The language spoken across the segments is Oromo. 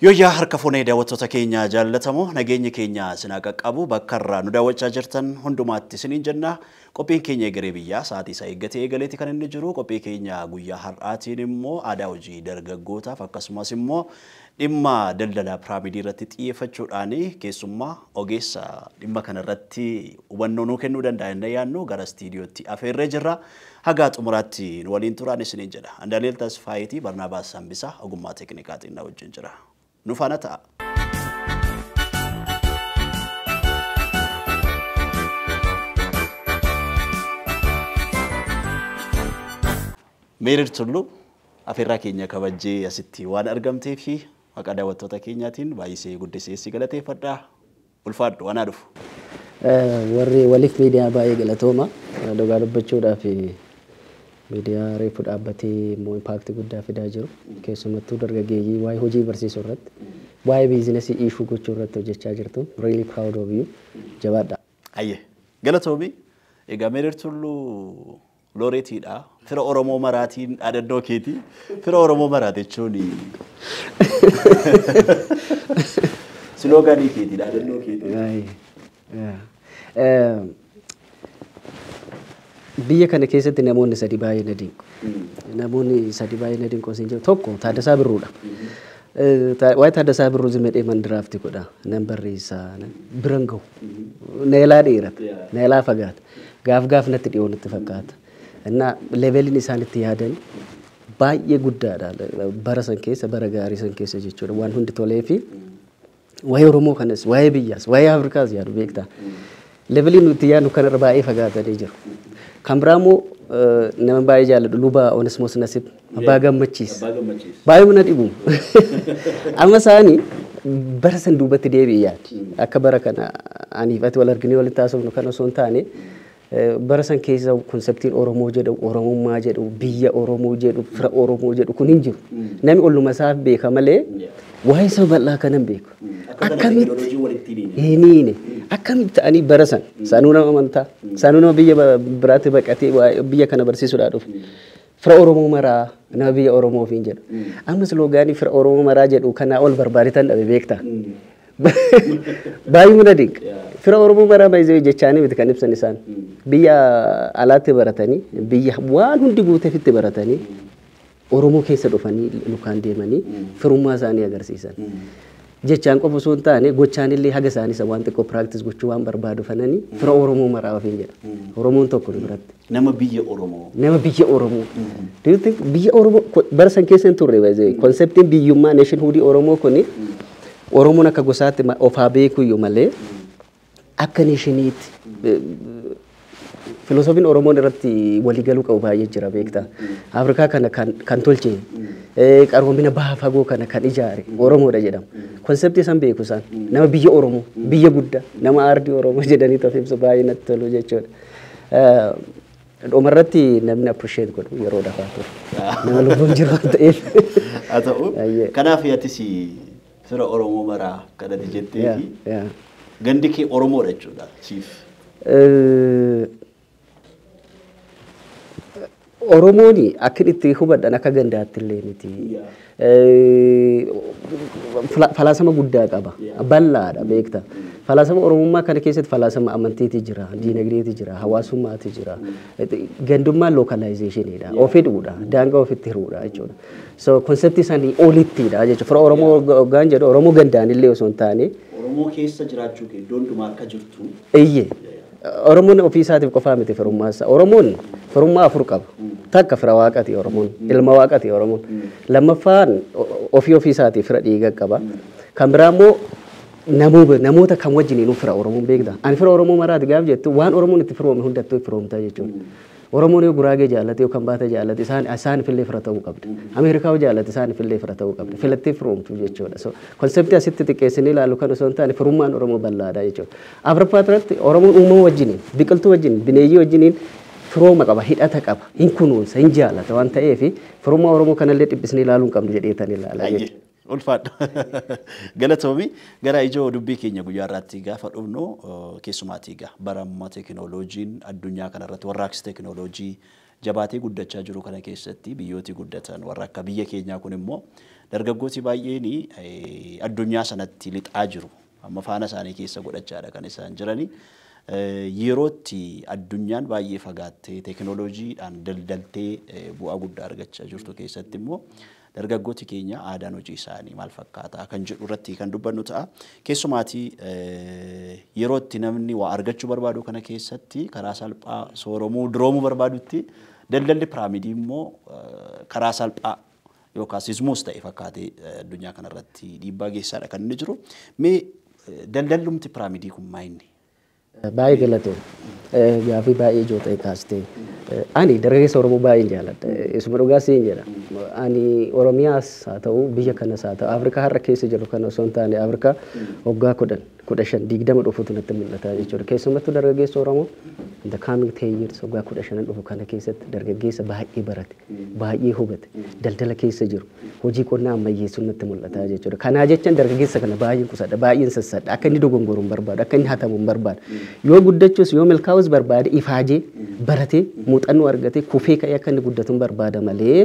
Yooyyaa harka fuunee daawwattoota keenya jaallatamoo, nageenyi keenya sinaa qaqqabu bakka irraa nu daawwachaa jirtan hundumaatti isiniin jenna. Qophiin keenya Egeree Biyyaa sa'aatii isaa eeggatee eegaleeti kan inni jiru. Qophii keenya guyyaa har'aatiin immoo aadaa hojii dargaggootaaf akkasumas immoo dhimma daldala piraamidii irratti xiyyeeffachuudhaan keessummaa ogeessa dhimma kanarratti hubannoo nuu kennuu danda'a jennee yaadnu gara istiidiyootti afeerree jirra. Hagaa xumuraatti nu waliin turaan isiniin jedha. Andaaneel Tasfaayitii Barnaabaas Sambisaa ogummaa teeknikaatiin na wajjin jira. Nu faana ta'a. Meerir Tulluu, afeerraa keenya kabajjee asitti waan argamtee fi maqaa daawwattoota keenyaatiin baay'isee guddisee si galateeffadha. Ulfaadhu, waan dhufu. Warri waliif miidiyaa baay'ee galatooma. Dhugaa dubbachuudhaaf miidiyaa reefu dhaabbatee immoo impact guddaa fidaa jiru. Keessumattuu dargaggeeyyii waa'ee hojii barsiisuu irratti, waa'ee business issue gochuu irratti hojjechaa jirtu. Really proud of you. Jabaadha. Ayyee, galatoomi. Egaa Meerir Tulluu looreetiidha. Fira Oromoo maraatiin dhaadannoo keeti. Fira Oromoo maraate jechuun slogan keeti, dhaadannoo keeti. Biyya kana keessatti namoonni sadi baay'ee na dinqu. Namoonni sadi baay'ee na dinqu isin jiru. Tokko Taaddasaa Birruudha. Waa'ee Taaddasaa Birruu zimedhee man draft godha. Nan barreessaa. Biran gahu. Neelaa dheerata. Neelaa fagaata. Gaaf gaaf natti dhiyoo natti fakkaata. Innaa leveliin isaan itti yaadan baay'ee guddaadha. Bara san keessa, bara gaarii san keessa jechuudha. Waan hundi tolee fi waa'ee Oromoo kanas, waa'ee biyyaas, waa'ee Afrikaas yaadu beektaa. Leveliin nuti yaadnu kanarra baay'ee fagaatanii jiru. Kan biraa immoo nama baay'ee jaalladhu Luba Onesmoos Nasib, Abbaa Gammachiis. Baay'ee na dhibu. Amma isaanii bara san duubatti deebi'ee yaadi. Akka bara kana aniif ati wal arginee walitti haasofnu kan osoo hin taane, bara san keessa conceptiin Oromoo jedhu, Oromummaa jedhu, biyya Oromoo jedhu, fira Oromoo jedhu kun hin jiru. Namni olluma isaaf beeka malee waa'ee saba bal'aa kana hin beeku. Akkamitti hin akkamitti ta'anii bara san sanuu nama amantaa, sanuu nama biyya biraatti baqatee biyya kana barsiisuudhaaf dhufe. Fira Oromoo maraa, nama biyya Oromoo ofiin jedhu. Amma slogan fira Oromoo maraa jedhu kanaa ol barbaadetan dhabe beektaa. Baay'ee na dinqa. Fira Oromoo maraa baay'ee jechaanii miti kan ibsan isaan. Biyya alaatti baratanii, biyya waan hundi guuteefitti baratanii, Oromoo keessa dhufanii lukaan deemanii firummaa isaanii agarsiisan. Jechaan qofa osoo hin taane gochaan illee haga isaanii isa waan xiqqoo practice gochuu waan barbaadu fananii fira Oromoo maraa ofiin jedha. Oromoon tokko nu biratti. Nama biyya Oromoo. Nama biyya Oromoo. Do you think biyya Oromoo bara san keessa hin turre baay'ee conceptiin biyyummaa nationhood Oromoo kuni, Oromoon akka gosaatti ofaa beekuyyuu malee akka nationiitti filosoofiin Oromoon irratti waliigaluu qabu baay'ee jira beektaa. Afrikaa kana kan tolche, qaroomina baha fagoo kana kan ijaare Oromoodha jedhama. Concept isaan beeku isaan nama biyya Oromoo, biyya guddaa, nama aardii Oromoo jedhanii of ibsu baay'ee natti tolu jechuudha. Dhumarratti namni appreciate godhu yeroo dafaa ture. Nama lubbuun jiru waan ta'eef. Haa ta'u, kanaaf atis fira Oromoo maraa kanatti jettee fi gandi kee Oromoodha jechuudha siif. Oromoon akka itti hubadhan akka gandaatti illee miti. Falaasama guddaa qaba. Bal'aadha beekta. Falaasama Oromummaa kana keessatti falaasama amantiiti jira, diinagdeeti jira, hawaasummaati jira. Gandummaan localizationiidha. Of hidhuudha, daangaa ofitti hiruudha jechuudha. So concept isaanii olittidha jechuudha. Fira Oromoo hoggaan jedhu Oromoo gandaan illee osoo hin taane. Oromoo keessa jiraachuu kee iddoo hundumaa akka jirtu. Iyyee. Oromoon ofii isaatiif qofaa miti firummaa isaa. Oromoon firummaa afur qaba. Takka fira waaqati Oromoon. Ilma waaqati Oromoon. Lammaffaan ofii ofii isaatiif fira dhiiga qaba. Kan biraa immoo namoota kan wajjiniinuu fira Oromoon beekta. Ani fira Oromoo maraati gaaf jettu waan Oromoon itti firoome hundattuu firoomtaa jechuudha. Oromoon yoo Guraagee jaallate yookaan Baata jaallate isaan isaanifillee fira ta'uu qabda. Ameerikaa yoo jaallate isaanifillee fira ta'uu qabda. Filattee firoomtu jechuudha. So concept asitti xiqqeessinee ilaallu kan osoo hin taane firummaan Oromoo bal'aadha jechuudha. Afuraffaa irratti Oromoon uumama wajjiniin, biqiltuu wajjiniin, bineeyyii wajjiniin firooma qaba, hidhata qaba, hin kunuunsa, hin jaallata waan ta'eef firummaa Oromoo kanallee dhiphisnee ilaaluu hin qabnu jedheetan ilaala jechuudha. Ulfaadha. Galatoomi, gara ijoo dubbii keenya guyyaa irraatti gaafa dhufnu, keessumaatii egaa bara ammaa teekinooloojiin addunyaa kanarratti warraaqsi teekinooloojii jabaatee guddachaa jiru kana keessatti, biyyooti guddatan warra akka biyya keenyaa kun immoo dargaggooti baay'een addunyaa sanatti lixaa jiru. Amma faana isaanii keessa godhachaadha kan isaan jirani. Yerootti addunyaan baay'ee fagaattee teekinooloojiidhaan daldaltee bu'aa guddaa argachaa jirtu keessatti immoo dargaggooti keenya aadaan hojii isaanii maal fakkaataa kan jedhu irratti kan dubbannu ta'a. Keessumaatii yerootti namni waa argachuu barbaadu kana keessatti, karaa salphaa sooromuu duroomuu barbaadutti, daldalli piraamidii immoo karaa salphaa yookaas ismuus ta'e fakkaatee addunyaa kanarratti dhiibbaa geessaadha kan inni jiru. Mee daldallumti piraamidii kun maa inni? Baay'ee galatoom. Gaaffii baay'ee ijoo ta'e kaastee. Ani dargaggeessa Oromoo baay'een jaalladha. Isuma dhugaa siin jedha. Ani Oromiyaas haa ta'u, biyya kanas haa ta'u, Afrikaa har'a keessa jiru kana osoo hin taane Afrikaa waggaa 10, 15, 20 dhufutu natti mul'ata jechuudha. Keessumattuu dargaggeessa Oromoo in the coming 10 years, waggaa 15 dhufu kana keessatti dargaggeessa baay'ee barate, baay'ee hubate, daldala keessa jiru, hojii qonnaa ammayyeessuun natti mul'ata jechuudha. Kanaa jechaan dargaggeessa kana baay'een qusadha, baay'een sassadha. Akka inni dogongoru hin barbaadu, akka inni hatamu hin barbaadu. Yoo guddachuus yoo milkaa'us barbaade, ifaajee baratee muuxannoo argatee kufee ka'ee akka inni guddatu hin barbaada malee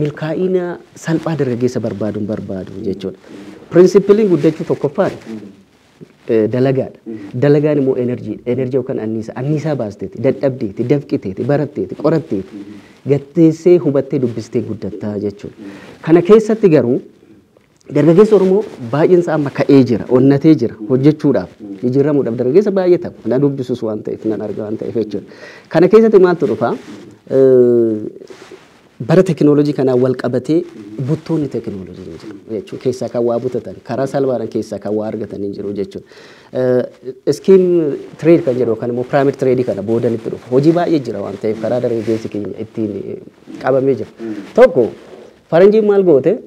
milkaa'ina salphaa dargaggeessa barbaadu hin barbaadu jechuudha. Principleiin guddachuu tokkoffaan dalagaadha. Dalagaan immoo energydha. Energy yookaan anniisaa. Anniisaa baasteeti, dadhabdeeti, dafqiteeti, baratteeti, qoratteeti, gatteessee hubattee dubbistee guddattaa jechuudha. Kana keessatti garuu dargaggeessi Oromoo baay'een isaa amma ka'ee jira, onnatee jira, hojjechuudhaaf, jijjiiramuudhaaf dargaggeessa baay'ee ta'u. Na dubbisus waan ta'eef, nan arga waan ta'eef jechuudha. Kana keessatti maaltu dhufaa? Bara teekinooloojii kanaan wal qabatee buttoonni teekinooloojii ni jiru jechuudha. Keessaa kan waa butatan, karaa salphaadhaan keessaa kan waa argatan hin jiru jechuudha. Scheme trade kan jedhu yookaan immoo pyramid trade kana boodanitti dhufu. Hojii baay'ee jira waan ta'eef karaa dargaggeessi keenya ittiin qabamee jira. Tokko, faranjiin maal goote?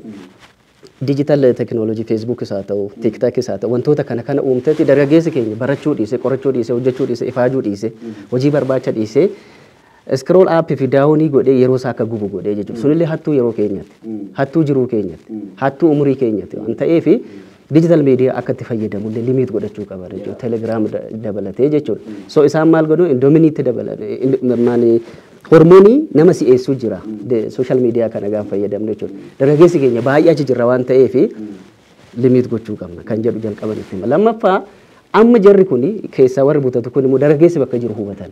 Digital teekinooloojii, Facebookis haa ta'u, TikTokis haa ta'u, wantoota kana kana uumtetti dargaggeessi keenya barachuu dhiise, qorachuu dhiise, hojjechuu dhiise, ifaajuu dhiise, hojii barbaacha dhiise, scroll up fi down godhee yeroo isaa akka gubu godhee jechuudha. Sunillee hattuu yeroo keenyatti, hattuu jiruu keenyatti, hattuu umurii keenyatti waan ta'eef digital media akka itti fayyadamullee limit godhachuu qaba jechuudha. Telegram dabalatee jechuudha. So isaan maal godhu? Dopaminetti dabalatee maali, hormoonii nama si'eessuu jira social media kana gaafa fayyadamnu jechuudha. Dargaggeessi keenya baay'ee achi jirra waan ta'eef limit gochuu qabna kan jedhu jalqaban itti hima. Lammaffaa, amma jarri kuni keessaa warri butatu kun immoo dargaggeessi bakka jiru hubatan.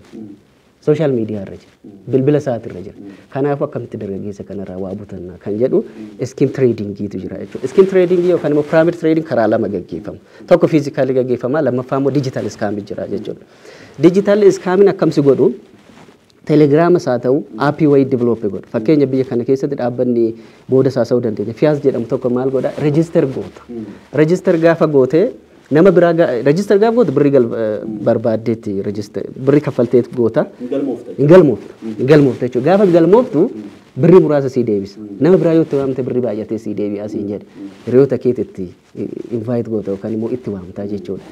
Social media irra jira. Bilbila isaati irra jira. Kanaafuu akkamitti dargaggeessa kanarraa waa butanna kan jedhu scheme tradingiitu jira jechuudha. Scheme tradingii yookaan immoo pyramid trading karaa lama gaggeeffama. Tokko physically gaggeeffama, lammaffaa immoo digital scamii jira jechuudha. Digital scamiin akkamsi godhu? Telegramas haa ta'u, appii wayii develop godha. Fakkeenya, biyya kana keessatti dhaabbanni booda isaa dandeenya. Fiyaas jedhamu tokko maal godha? Register goota. Register gaafa goote, nama biraa register gaafa goote, birrii barbaaddeetti register birrii kaffalteet goota. Hin galmoofta. Hin galmoofta jechuudha. Gaafa galmooftu birrii muraasa sii deebisa. Nama biraa yoo itti waamte birrii baay'atee sii deebi'a siin jedhe. Hiriyoota keetitti invite goota yookaan immoo itti waamtaa jechuudha.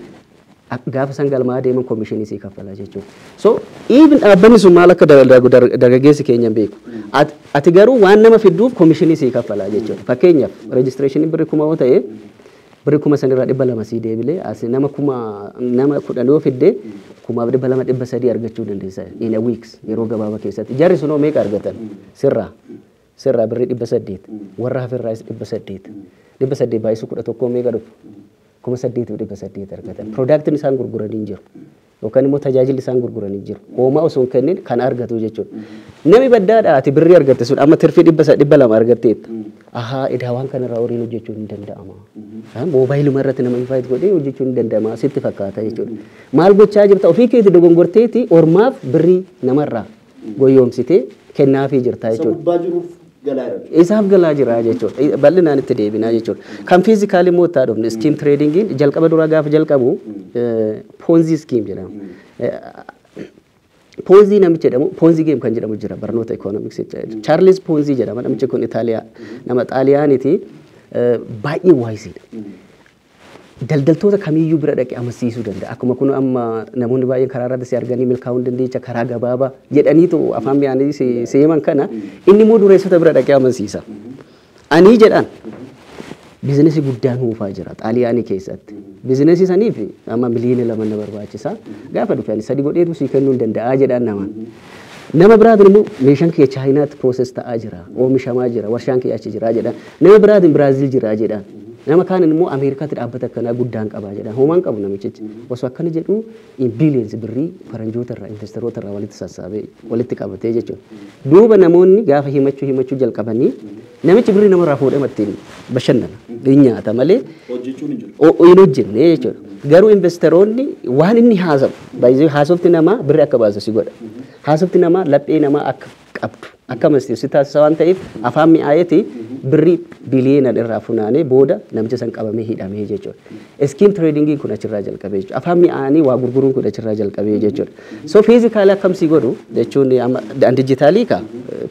Gaafa san galmaa deeman commissionii sii kaffala jechuudha. So even dhaabbanni sun maal akka dargaggeessi keenya hin beeku. Ati garuu waan nama fidduuf commissionii sii kaffala jechuudha. Fakkeenyaaf, registrationii birrii 1000 yoo ta'e, birrii 1000 sanirraa 200 sii deebilee, as nama 10,000 yoo fidde, 1200, 300 argachuu dandeessa in a weeks, yeroo gabaabaa keessatti. Jarri sunoo meeqa argatan? Sirraa birrii 800, warra hafirraas 800. 800 baay'isuu 11 meeqa dhufu? 8,800 argatan. Productiin isaan gurguranii hin jiru. Yookaan immoo tajaajilli isaan gurguranii hin jiru. Hoomaa osoo hin kennin kan argatu jechuudha. Nami baddaadha, ati birrii argatte sun amma tirfii 200 argatteetta. Ahaa, edaa waan kanarraa horiin hojjechuun hin danda'ama. Moobaayiluma irratti nama invite godhee hojjechuun hin danda'ama sitti fakkaata jechuudha. Maal gochaa jirta? Ofii keeti dogongorteeti ormaaf birrii namarraa goyoomsitee kennaafii jirta jechuudha. Gubbaa jiruuf galaa jira. Isaaf galaa jira jechuudha. Bal'inaan itti deebinaa jechuudha. Kan physically immoo itti dhufne, scheme tradingiin jalqaba duraa gaafa jalqabu Ponzi scheme jedhama. Ponzi namichi jedhamu, Ponzi game kan jedhamu jira barnoota economicsii. Charles Ponzi jedhama namichi kun, Itaaliyaa, nama Xaaliyaaniiti, baay'ee wiseiidha. Daldaltoota kamiyyuu bira dhaqee amansiisuu danda'a. Akkuma kun amma namoonni baay'een karaa irratti si arganii milkaa'uu hin dandeecha karaa gabaabaa jedhaniitu afaan mi'aanii si himan kana, inni immoo dureessota bira dhaqee amansiisa. Ani jedhaan Businessii guddaan huufaa jira Xaaliyaanii keessatti. Businessii saniif amma 2 miliyoona na barbaachisa. Gaafa dhufe ani sadi godheetu sii kennuu hin danda'aa jedhaan namaan. Nama biraatiin immoo meeshaan kiyya Chaayinaatti process ta'aa jira, oomishamaa jira, warshaan kiyya achi jira jedhaan. Nama biraatiin Biraaziil jira jedhaan. Nama kaanin immoo Ameerikaatti dhaabbata akkanaa guddaan qabaa jedhaan. Homaan qabu namichichi. Osoo akkana jedhu in billions birrii faranjoota irraa, investoroota irraa walitti sassaabee walitti qabatee jechuudha. Duuba namoonni gaafa himachuu himachuu jalqabanii, namichi birrii namarraa fuudhee ittiin bashannana. Hin nyaata malee Hojjechuun hin jiru. Hin hojjenne jechuudha. Garuu investoroonni waan inni haasa'u, baay'ee haasofti namaa birrii akka baasu si godha. Haasofti namaa laphee namaa akka qabdu akka amansiisu si taasisa waan ta'eef, afaan mi'aayeeti birrii biliyoona irraa funaanee booda namicha san qabamee hidhamee jechuudha. Scheme tradingiin kun achirraa jalqabee jechuudha. Afaan mi'aanii waa gurguruun kun achirraa jalqabee jechuudha. So physicalii akkam si godhu jechuun, amma digitalii ka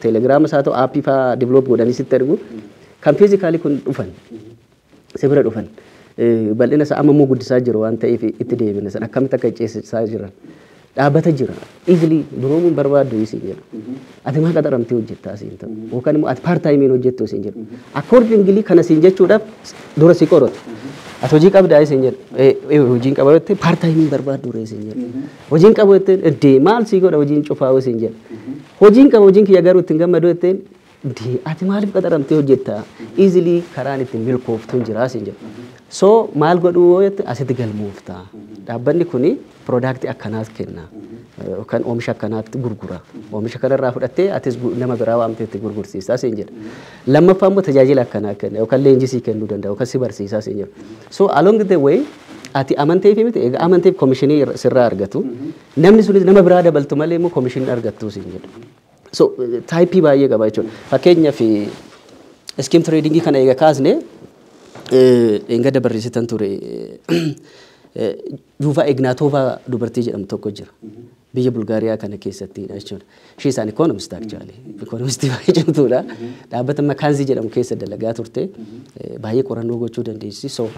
Telegrama isaa ta'u, appii fa'aa develop godhanii sitti ergu. Kan physicalii kun dhufan, si bira dhufan, bal'ina isaa amma immoo guddisaa jiru waan ta'eef itti deebina. San akkamitti akka ceesisaa jiran, dhaabbata jira, easily duroomuun barbaaddu isiin jedhu, ati maa qaxaramtee hojjettaa siin ta'u, yookaan immoo ati part timeiin hojjettu isiin jedhu. Accordingly kana siin jechuudhaaf dura si qoratu. Ati hojii qabdaa isiin jedhu. Hojiin qaba jettee, part timeiin barbaaddu ree isiin jedhu. Hojiin qabu jettee, dee maal sii godha hojiin cufaa isiin jedhu. Hojiin qaba, hojiin kiyya garuu ittiin gammadu jetteen, dee ati maaliif qaxaramtee hojjettaa? Easily karaan ittiin milkooftuun jira siin jedhu. So maal godhuu yoo jette, asitti galmoofta. Dhaabbanni kuni productii akkanaas kenna. Yookaan oomisha akkanaatti gurgura. Oomisha kanarraa fudhattee atis nama biraa waamtee itti gurgursiistaa siin jedha. Lammaffaa immoo tajaajila akkanaa kenna, yookaan leenjii sii kennuu danda'a, yookaan si barsiisaa siin jedha. So along the way ati amanteef miti egaa, amanteef commissionii sirraa argatu. Namni sunis nama biraa dabaltu malee immoo commissionii argattuu siin jedha. So typeii baay'ee qaba jechuudha. Fakkeenyaaf scheme tradingii kana egaa kaasne, dheengadda barreessitan ture, Juuvaa Egnaatoovaa dubartii jedhamu tokko jira. Biyya Bulgaariyaa kana keessattidha jechuudha. She is an economist actually. Economistii baay'ee cimtuudha. Dhaabbata McKinsey jedhamu keessa dalagaa turte. Baay'ee qorannoo gochuu dandeessi. So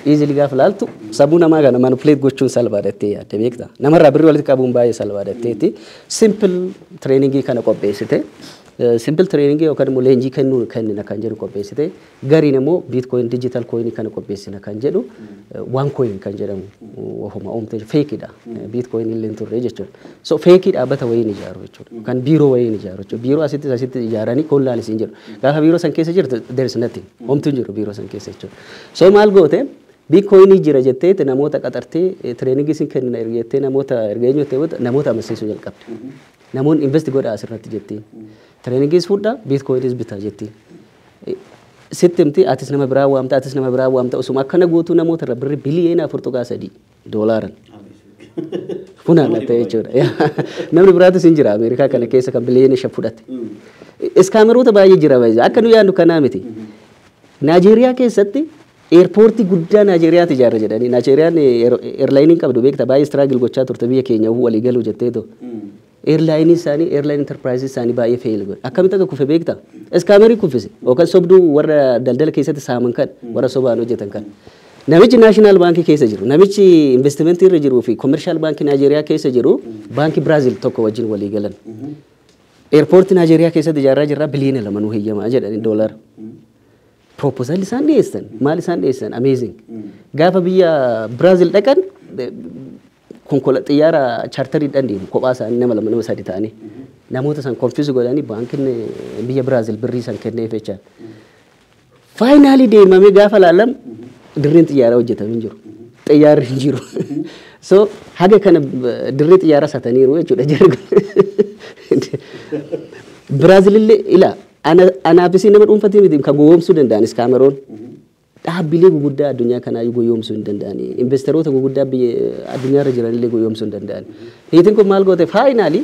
easily gaafa laaltu sammuu namaa kana manipulate gochuun salphaadha jettee yaadde beekta. Namarraa birrii walitti qabuun baay'ee salphaadha jetteeti. Simple trainingii kana qopheessite. Simple trainingii yookaan immoo leenjii kennuu kennina kan jedhu qopheessite. Gariin immoo bitcoin, digital coinii kana qopheessina kan jedhu, one coin kan jedhamu ofuma uumte, fakeidha. Bitcoin illee hin turre jechuudha. So fakeii dhaabbata wayiin ijaaru jechuudha. Kan biiroo wayiin ijaaru jechuudha. Biiroo asitti asitti ijaaranii kollaan isiin jedhu. Gaafa biiroo san keessa jirtu, there is nothing. Homtuu hin jiru biiroo san keessa jechuudha. So maal goote? Bitcoinii jira jettee namoota qaxartee, trainingii sin kennina jettee, namoota erga eenyu ta'e namoota amansiisuu jalqabde. Namoonni invest godhaa asirratti jettiin. Trainingiis fudhaa, bitcoinis bitaa jettiin. Sitti himti, atis nama biraa waamta, atis nama biraa waamta, osuma akkana guutuu namoota irra birri biliyoona 4.3 doolaaran funaannatte jechuudha. Namni biraatis hin jira Ameerikaa kana keessa kan biliyoona 5 fudhate. Scammeroota baay'ee jira baay'ee, akka nu yaadnu kanaa miti. Naajeeriyaa keessatti airportii guddaa Naajeeriyaatti ijaarra jedhanii. Naajeeriyaan airlineiin qabdu beekta, baay'ee struggle gochaa turte biyya keenya walii galuu jetteetu. Airlineii isaanii, airline enterpriseii isaanii baay'ee fail godhe. Akkamitti akka kufe beekta? Scammerii kuffise yookaan sobduu warra daldala keessatti saaman kan warra sobaan hojjetan kan. Namichi National Bankii keessa jiru, namichi investmentii irra jiruu fi Commercial Bankii Naajeeriyaa keessa jiru baankii Biraazil tokko wajjin walii galan. Airportii Naajeeriyaa keessatti ijaarraa jirraa, biliyoona 2 nuu heeyyamaa jedhanii doolaara. Proposal isaan dhiyeessan, maal isaan dhiyeessan, amazing. Gaafa biyya Biraazil dhaqan, konkolaataa xiyyaara charteriidhaan deemu, kophaa isaanii nama lama, nama sadi ta'anii, namoota san confuse godhanii baankiin biyya Biraazil birrii san kenneef jechaan. Finally deemamee gaafa laalam, dirreen xiyyaaraa hojjetamee hin jiru. Xiyyaarri hin jiru. So haga kana dirree xiyyaaraa sataniiru jechuudha jarri kun. Biraazilillee ila anaafisii nama dhuunfatii miti kan gowwoomsuu danda'an scammeroon. Dhaabbilee guguddaa addunyaa kanaa gowwoomsuu hin danda'ani. Investoroota guguddaa biyya addunyaarra jiranillee gowwoomsuu hin danda'ani. Niitiin kun maal goote? Finally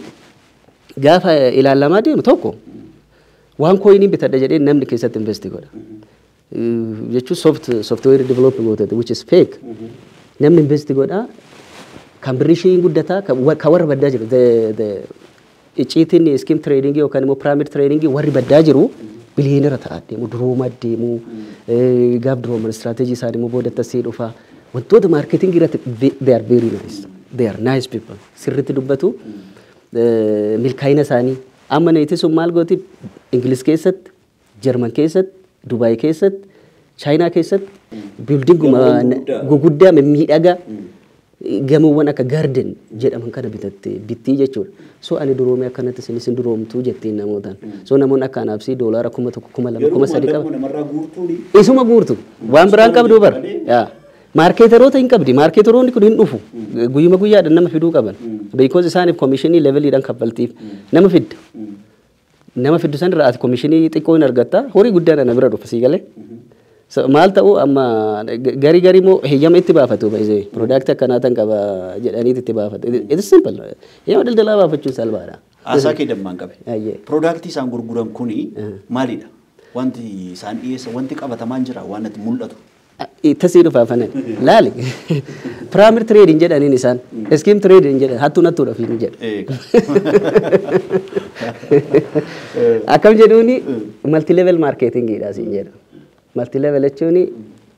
gaafa ilaalamaa deemu, tokko waan coinii bitadha jedhee namni keessatti invest godha. Jechuun software develop goote, which is fake. Namni invest godha, kan birrii ishee guddataa, kan warra baddaa jiru, icciitiin scheme trading yookaan immoo pyramid trading, warri baddaa jiru biliyeenara ta'aa deemu, duroomaa deemu. Gaaf durooman strategyii isaanii immoo booda tasii dhufa. Wantoota marketingii irratti they are very nice, they are nice people, sirriitti dubbatu milkaa'ina isaanii. Amma neeti sun maal gooti? Ingilis keessatti, Jarman keessatti, Dubaay keessatti Chaayinaa keessatti buildinguma guguddaa mimmiidhagaa gamoowwan akka garden jedhaman kana bitatte bittii jechuudha. So ani duroomee akkanatti isinis hin duroomtuu jettiin namootaan. So namoonni akka anaabsii doolaara 1000, 2000, 3000 qaba. Isuma guurtu waan biraan qabdu bara. Maarkeeteroota hin qabdi. Maarkeeteroonni kun hin dhufu. Guyyuma guyyaadhaan nama fiduu qaban. Because isaaniif komishinii leveliidhaan kaffaltiif nama fidda. Nama fiddu san irraa ati komishinii xiqqoo hin argatta. Horii guddaan ana bira dhufa sii galee. Maal ta'u amma garii garii immoo heeyyama itti baafatu baay'ee piroodaaktii akkanaa tan qaba jedhaniit itti baafatu. It is simple. Heeyyama daldalaa baafachuun salphaadha. Haasaa kee dammaan qabe. Piroodaaktii isaan gurguran kuni maalidha? Wanti isaan dhiyeessan wanti qabatamaan jira waan natti mul'atu. Tasii dhufaa fanan. Laali. Pyramid trading jedhaniin isaan. Scheme trading jedhan hattuun hattuudha ofiin jedhu. Akkam jedhuuni multi level marketingiidha siin jedhu. Multi level jechuun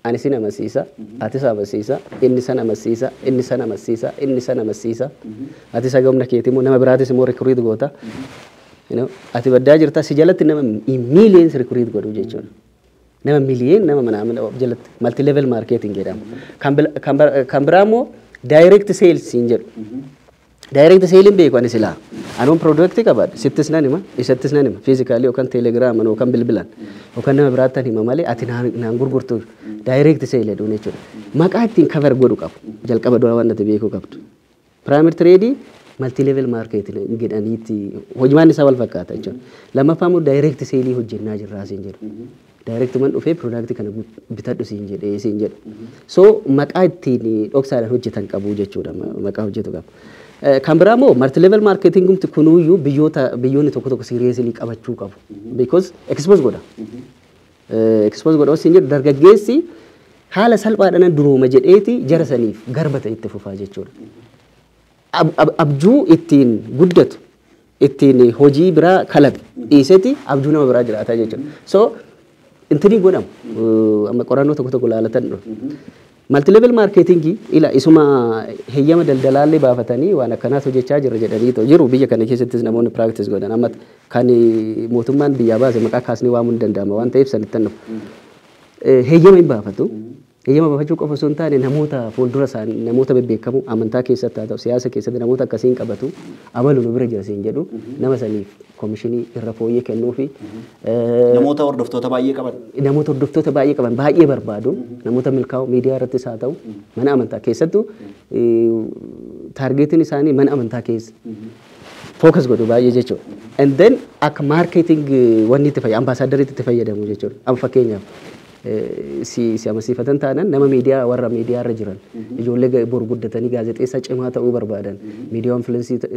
ani sin amansiisa, ati isa amansiisa, inni san amansiisa, inni san amansiisa, inni san amansiisa. Ati isa gamna keetii immoo nama biraatis immoo recruit goota. Ati baddaa jirta si jalatti nama millions recruit godhu jechuudha. Nama miliyoon nama mana jalatti multi level marketing jedhama. Kan biraa immoo direct sales siin jedhu. Direct sales beeku ani silaa. Anuun product qabaadha. Sittis nan hima, isattis nan hima. Physically yookaan telegiraaman yookaan bilbilaan yookaan nama biraattan hima malee ati naan gurgurtu direct sale jedhuun jechuudha. Maqaa ittiin cover godhu qabu. Jalqaba dura waan ati beekuu qabdu. Pyramid trade multi level marketing jedhaniitti hojimaan isaa wal fakkaata jechuudha. Lammaffaa immoo direct sale hojjennaa jirraa siin jedhu. Direct man dhufee product kana bitadhu siin jedhee siin jedhu. So maqaa ittiin dhoksaadhaan hojjetan qabu jechuudha. Maqaa hojjetu qabu. Kan biraa immoo multi level marketing kunuyyuu biyyoonni tokko tokko seriously qabachuu qabu. Because expose godha. Expose godha siin jedhu dargaggeessi haala salphaadhaan durooma jedheeti jara saniif garba ta'e itti fufaa jechuudha. Abjuu ittiin guddatu ittiin hojii biraa kalaqu dhiiseeti abjuu nama biraa jiraata jechuudha. So intini godhamu amma qorannoo tokko tokko ilaalatan dhufu. Multi level marketing ila isuma heeyyama daldalaallee baafatanii waan akkanaas hojjechaa jirra jedhanii jiru biyya kana keessattis namoonni practice godhan amma kan mootummaan biyyaa baase maqaa kaasnee waamuu hin danda'ama waan ta'eef sanittan dhufu. Heeyyama hin baafatu. Heeyyama baafachuu qofa osoo hin taane namoota fuuldura isaanii namoota bebbeekamoo amantaa keessatti haa ta'u siyaasa keessatti namoota akkasii hin qabatu amalu nu bira jira siin jedhu nama saniif komishinii irra fooyyee kennuufi. Namoota hordoftoota baay'ee qaban. Namoota hordoftoota baay'ee qaban baay'ee barbaadu namoota milkaa'oo miidiyaa irrattis haa ta'u mana amantaa keessattuu taargeetiin isaanii mana amantaa keessa focus godhu baay'ee jechuudha. And then akka marketing wanni itti fayyadamu ambaasaadariitti itti fayyadamu jechuudha. Amma fakkeenyaaf si amansiifatan taanaan nama miidiyaa warra miidiyaa irra jiran ijoollee boru guddatanii gaazexeessaa cimaa ta'uu barbaadan miidiyaa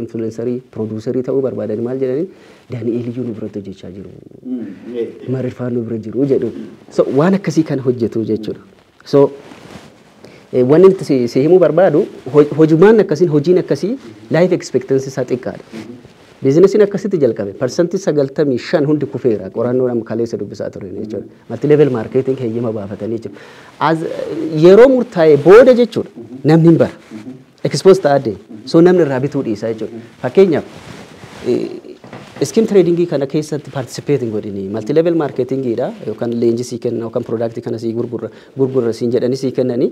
influencerii producerii ta'uu barbaadan maal jedhanii Daani'eel iyyuu nu biratti hojjechaa jiru. Marirfaan nu bira jiru jedhu. So waan akkasii kana hojjetu jechuudha. So wanni nuti si himuu barbaadu hojumaan akkasiin hojiin akkasii life expectancy isaa xiqqaadha. Biizinasiin akkasitti jalqabe 95% hundi kufeera qorannoo nama kaleessa dubbisaa ture jechuudha. Multi level marketing heeyyama baafatanii jechuudha. Yeroo murtaa'e booda jechuudha namni hin bara. Expose ta'aa deema. So namni irraa bituu dhiisa jechuudha. Fakkeenyaaf scheme tradingii kana keessatti participate hin godhini. Multi level marketingiidha yookaan leenjii sii kenna yookaan product kana sii gurgurra siin jedhanii sii kennanii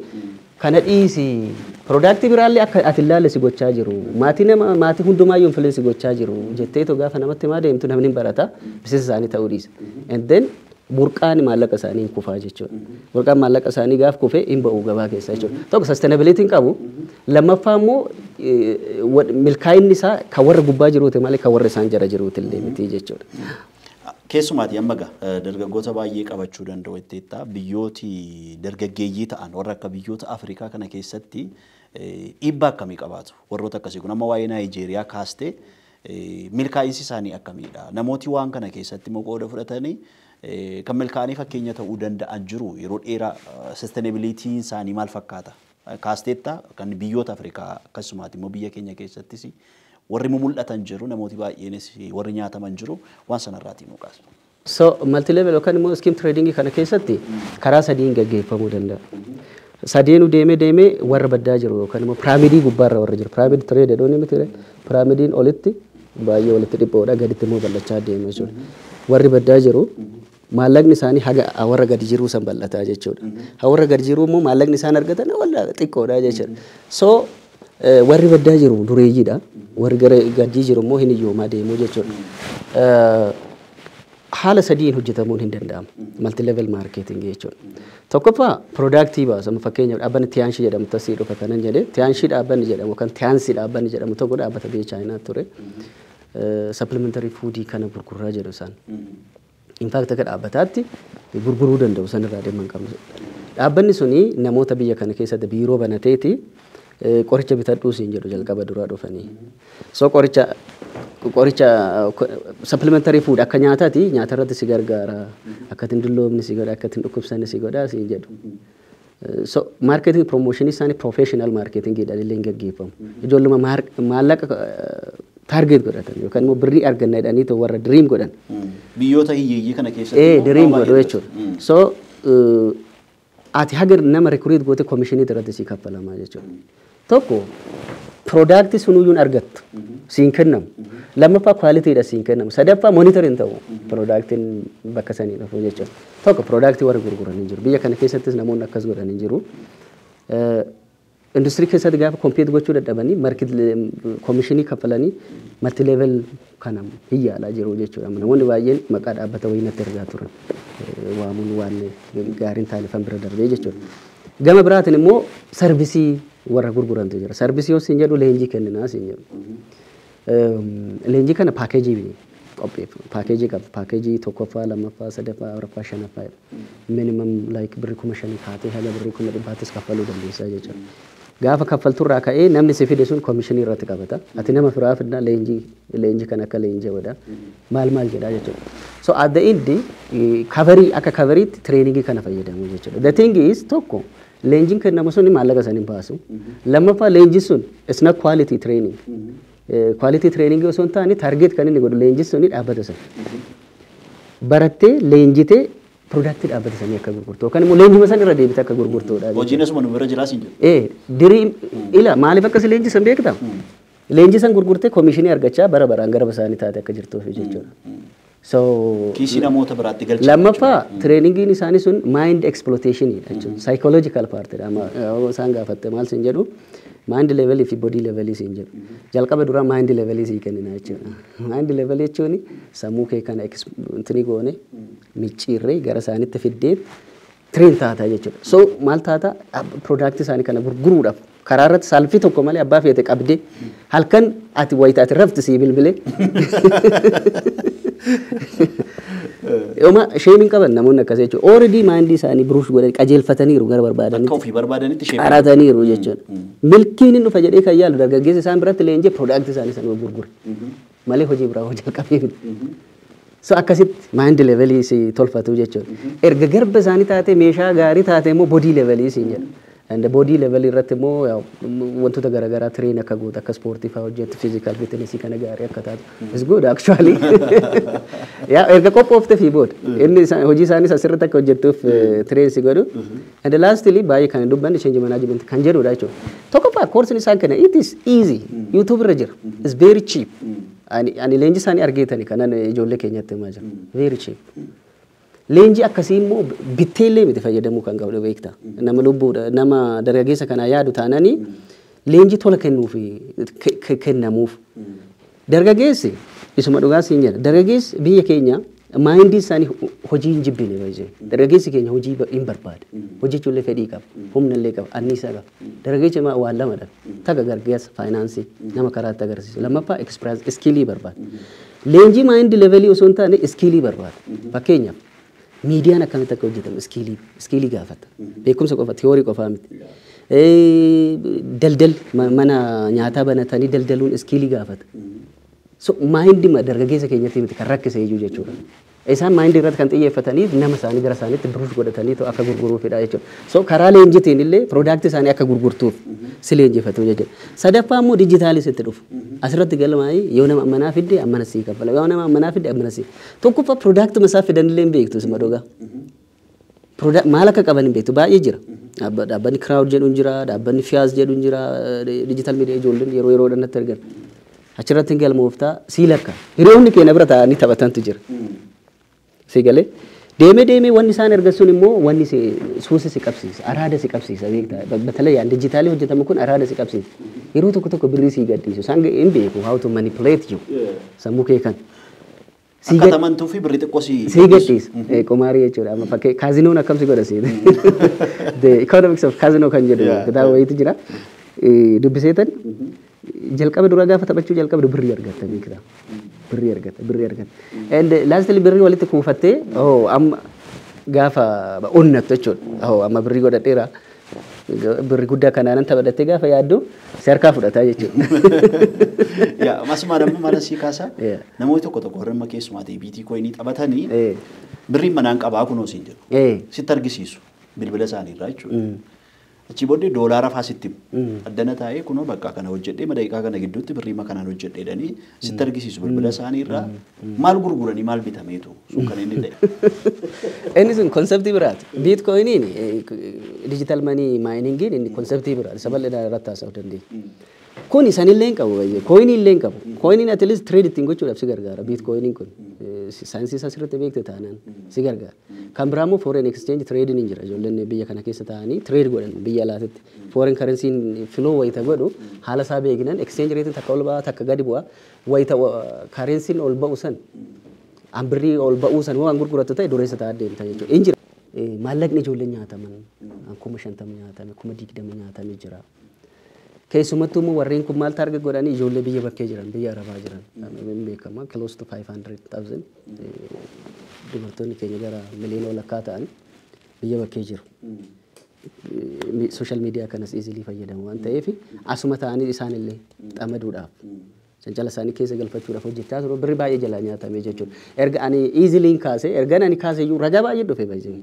kana dhiisi product biraallee akka ati ilaalle si gochaa jiru maatii nama maatii hundumaayyuu influence gochaa jiru jetteetoo gaafa namatti himaa deemtu namni hin barata miseensa isaanii ta'uu dhiisa. And then burqaan maallaqa isaanii hin kufaa jechuudha. Burqaan maallaqa isaanii gaaf kufee hin ba'u gabaa keessa jechuudha. Tokko sustainability hin qabu. Lammaffaa immoo milkaa'inni isaa kan warra gubbaa jiruuti malee kan warra isaan jala jiruuti illee miti jechuudha. Keessumaati amma egaa dargaggoota baay'ee qabachuu danda'u jetteetta biyyooti dargaggeeyyii ta'an warra akka biyyoota Afrikaa kana keessatti dhiibbaa akkamii qabaatu warroota akkasii kun amma waa'ee Naayijeeriyaa kaastee milkaa'insi isaanii akkamiidha namooti waan kana keessatti immoo qooda fudhatanii kan milkaa'anii fakkeenya ta'uu danda'an jiru yeroo dheeraa sustainabilityin isaanii maal fakkaata kaasteetta kan biyyoota Afrikaa akkasumaati immoo biyya keenya keessattis warri mul'atan jiru namooti baay'eenis warri nyaataman jiru waan sanarraatii nu kaasa. So multi level yookaan immoo scheme trading kana keessatti karaa sadiin gaggeeffamuu danda'a. Sadeenu deemee deemee warra baddaa jiru yookaan immoo piraamidii gubbaarra warra jiru. Pyramid trade jedhuun miti piraamidiin olitti baay'ee walitti dhiphoodha gaditti immoo bal'achaa deema jechuudha. Warri baddaa jiru Maallaqni isaanii haga warra gadi jiruu san bal'ataa jechuudha. Warra gadi jiruu immoo maallaqni isaan argatan walla xiqqoodha jechuudha. So warri baddaa jiru dureeyyiidha. Warri gara gadi jiru immoo hin hiyyoomaa deemuu jechuudha. Haala sadiin hojjetamuun hin danda'amu. Multi level marketing jechuudha. Tokkoffaa product baasa. Fakkeenyaaf dhaabbanni Tiyaanshii jedhamu tasii dhufa kanan jedhee Tiyaanshii dhaabbanni jedhamu kan Tiyaansii dhaabbanni jedhamu tokko dhaabbata biyya Chaayinaa ture. Supplementary foodii kana gurguraa jedhu isaan. In fact akka dhaabbataatti gurguruu danda'u sanirraa dhimma hin qabnu. Dhaabbanni suni namoota biyya kana keessatti biiroo banateeti qoricha bitadhuu siin jedhu jalqaba duraa dhufanii. So qoricha supplementary food akka nyaataati, nyaata irratti si gargaara, akka ittiin dulloomni si godha, akka ittiin dhukkubsanni si godha siin jedhu. So marketing promotion isaanii professional marketing jedhan illee hin gaggeeffamu. Ijoolluma maallaqa target godhatan yookaan immoo birrii arganna jedhanii warra dream godhan. Biyyoota hiyyeeyyii kana keessatti. Dream godhu jechuudha. So ati haga nama recruit goote komishinii irratti si kaffalama jechuudha. Tokko product sunuyyuun argattu siin kennamu. Lammaffaa qualityidha siin kennamu. Sadaffaa monitor hin ta'u productiin bakka sanii dhufu jechuudha. Tokko product warra gurguran hin jiru. Biyya kana keessattis namoonni akkas godhan hin jiru. Industirii keessatti gaafa compete gochuu dadhabanii market komishinii kaffalanii multi level kana hin yaalaa jiru jechuudha. Namoonni baay'een maqaa dhaabbata wayii natti ergaa turan. Waamuun waan gaariin taanifan bira darbee jechuudha. Gama biraatiin immoo service warra gurgurantu jira. Service yoo siin jedhu leenjii kenninaa siin jedhu. Leenjii kana package qopheeffu. Package qaba. Package tokkoffaa, lammaffaa, sadaffaa, afuraffaa, shanaffaa. Minimum like birrii 5,000 kaatee haga birrii 100,000 kaffaluu dandeessaa jechuudha. Gaafa kaffalturraa ka'ee namni si fide sun komishinii irratti qabata. Ati nama firaa fidna leenjii kan akka leenjii godha. Maal maal jedhaa jechuudha. So at the end coverii akka coveriitti trainingii kana fayyadamu jechuudha. The thing is tokko leenjiin kennamu sun maallaqa san hin baasu. Lammaffaa leenjiin sun it's not quality training. Quality training osoo hin taane target kan inni godhu leenjiin suni dhaabbata sana. Barattee leenjitee product dhaabbata sanii akka gurgurtu yookaan immoo leenjuma san irra deebitee akka gurgurtuudha. Hojiin asuma nu bira jiraas hin jiru. Dirii ila maaliif akkas leenjisan beektaa? Leenjisan gurgurtee komishinii argachaa bara baraan gara isaanii taate akka jirtuuf jechuudha. So kiisii namoota biraatti galcha. Lammaffaa trainingiin isaanii sun mind exploitationidha jechuudha. Psychological partidha. Isaan gaafatte maal siin jedhu mind levelii fi body levelii siin jedhu. Jalqaba duraa mind levelii sii kennina jechuudha. Mind levelii jechuun sammuu kee kana intini goone micciirree gara isaanitti fiddee train taata jechuudha. So maal taata product isaanii kana gurguruudhaaf karaa irratti salfii tokko malee abbaa feete qabdee halkan ati wayita ati rafti sii bilbilee. Yooma sheemiin qaban namoonni akkas jechuudha. Already mindii isaanii brush godhanii qajeelfataniiru gara barbaadanitti. Akka ofii barbaadanitti shape. Qarataniiru jechuudha. Milkiin inni dhufa jedhee kan yaalu dargaggeessi isaan biratti leenjee product isaanii sana gurgure. Malee hojii biraa hojii jalqabee miti. So akkasitti mind levelii si tolfatu jechuudha. Erga garba isaanii taate meeshaa gaarii taate immoo body levelii siin jedhu. And body level irratti immoo wantoota garaagaraa train akka gootu akka ispoortii fa'aa hojjettu physical fitness kana gaarii akka taatu. It's good actually. Yaa erga qophoofte fi booda inni hojii isaanis asirratti akka hojjettuuf train si godhu. And lastly baay'ee kan dubbanne change management kan jedhudha jechuudha. Tokkoffaa koorsiin isaan kenna it is easy. YouTube irra jira. It's very cheap. Ani leenji isaanii argeetani kanan ijoollee keenyatti himaa jira. Very cheap. Leenjii akkasii immoo bitteellee miti fayyadamuu kan qabdu beekta. Nama lubbuudha nama dargaggeessa kanaa yaadu taananii leenjii tola kennuuf kennamuuf. Dargaggeessi isuma dhugaa siin jedha. Dargaggeessi biyya keenya mindii isaanii hojii hin jibbine baay'ee. Dargaggeessi keenya hojii hin barbaade. Hojjechuullee fedhii qaba. Humna illee qaba. Anniisaa qaba. Dargaggeessi waan lama dhabe. Takka gargaarsa faayinaansii nama karaatti agarsiisu. Lammaffaa experience skillii barbaada. Leenjii mind levelii osoo hin taane skillii barbaada. Fakkeenyaaf miidiyaan akkamitti akka hojjetamu skillii gaafata. Beekumsa qofa theory qofaa miti. Daldal mana nyaataa banatanii daldaluun skillii gaafata. So mindii dargaggeessa keenyatti miti kan rakkise iyyuu jechuudha. Isaan mindii irratti kan xiyyeeffataniif nama isaanii gara isaaniitti brush godhatanii akka gurguruufidha jechuudha. So karaa leenjitiin illee product isaanii akka gurgurtuuf si leenjifatu jechuudha. Sadaffaa immoo dijitaalis itti dhufu. Asirratti galmaa'ii yoo nama ammanaa fidde ammana sii kaffala. Yoo nama ammanaa fidde ammana sii. Tokkoffaa product isaa fidan illee hin beektu isuma dhugaa. Maal akka qaban hin beektu baay'ee jira. Dhaabbanni Crowd jedhu hin jira, dhaabbanni Fiyaaz jedhu hin jira, digital media ijoolleen yeroo yeroodhaan natti argan. Achirratti hin galmooftaa sii lakka. Hiriyoonni keenya bira taa'anii taphatantu jira. Sii galee Deemee deemee wanni isaan ergan sun immoo wanni suusa si qabsiisa, araada si qabsiisa beektaa. Batalee yaan dijitaalii hojjetamu kun araada si qabsiisa. Yeroo tokko tokko birrii sii gadhiisu. Isaan hin beeku how to manipulate you. Sammuu kee kan. Akka amantuu fi birrii xiqqoo si sii gadhiisa. Qumaarii jechuudha. Amma fakkii kaazinoon akkam si godha si. The Economics of Casino kan jedhu kitaaba wayiitu jira. Dubbiseetan jalqaba dura gaafa taphachuu jalqabdu birrii argatta beektaa. Birrii argatta, birrii argatta. And lastly birrii walitti kuufattee, oh, amma gaafa onnattu jechuudha. Oh, amma birrii godhadheera. Birrii guddaa kanaanan taphadhattee gaafa yaaddu si harkaa fudhataa jechuudha. Yaa, masumaa damma maala sii kaasaa, namoonni tokko tokko warra amma keessumaa ta'e bitcoinii taphatanii birriin manaan qabaa kunoo siin jedhu. Sitti argisiisu bilbila isaanii irraa jechuudha. Achii booddee doolaara fa'aa sitti himu. Addana taa'ee kunoo bakka kana hojjedhee daqiiqaa kana gidduutti birrii kanaan hojjedhee jedhanii sitti argisiisu bilbila isaanii irraa. Maal gurguranii, maal bitameetu sun kan inni ta'e? Inni sun conceptii biraati. Bitcoiniin digital money miningiin inni conceptii biraati. Isa bal'inaan irratti haasa'uu dandeenya. Kun sanillee hin qabu baay'ee. Coinii illee hin qabu. Coiniin at least trade ittiin gochuudhaaf si gargaara. Bitcoiniin kun saayinsii isaa sirriitti beekte taanaan si gargaara. Kan biraa immoo foreign exchange trading hin jira. Ijoolleen biyya kana keessa taa'anii trade godhan biyya alaatitti. Foreign currency flow wayita godhu haala isaa beeknan exchange rate takka ol ba'a, takka gadi bu'a. Wayita currency ol ba'u san, an birrii ol ba'uu san waan gurgurattu ta'e dureessa ta'aa deemta jechuudha. Hin jira. Maallaqni ijoolleen nyaataman 50,000 nyaatame, 20,000 nyaatame jira. Keessumattuu immoo warreen kun maal target godhanii, ijoollee biyya bakkee jiran, biyya Arabaa jiran hin beekama, close to 500,000, dubartoonni keenya gara miliyoona walakkaa ta'an biyya bakkee jiru. Social media kanas easily fayyadamu waan ta'eef asuma ta'anii isaan illee xamaduudhaaf, cancala isaanii keessa galfachuudhaaf hojjechaa turu, birri baay'ee jalaa nyaatame jechuudha. Erga ani easily kaase, erga ani kaase iyyuu ragaa baay'ee dhufe baay'ee,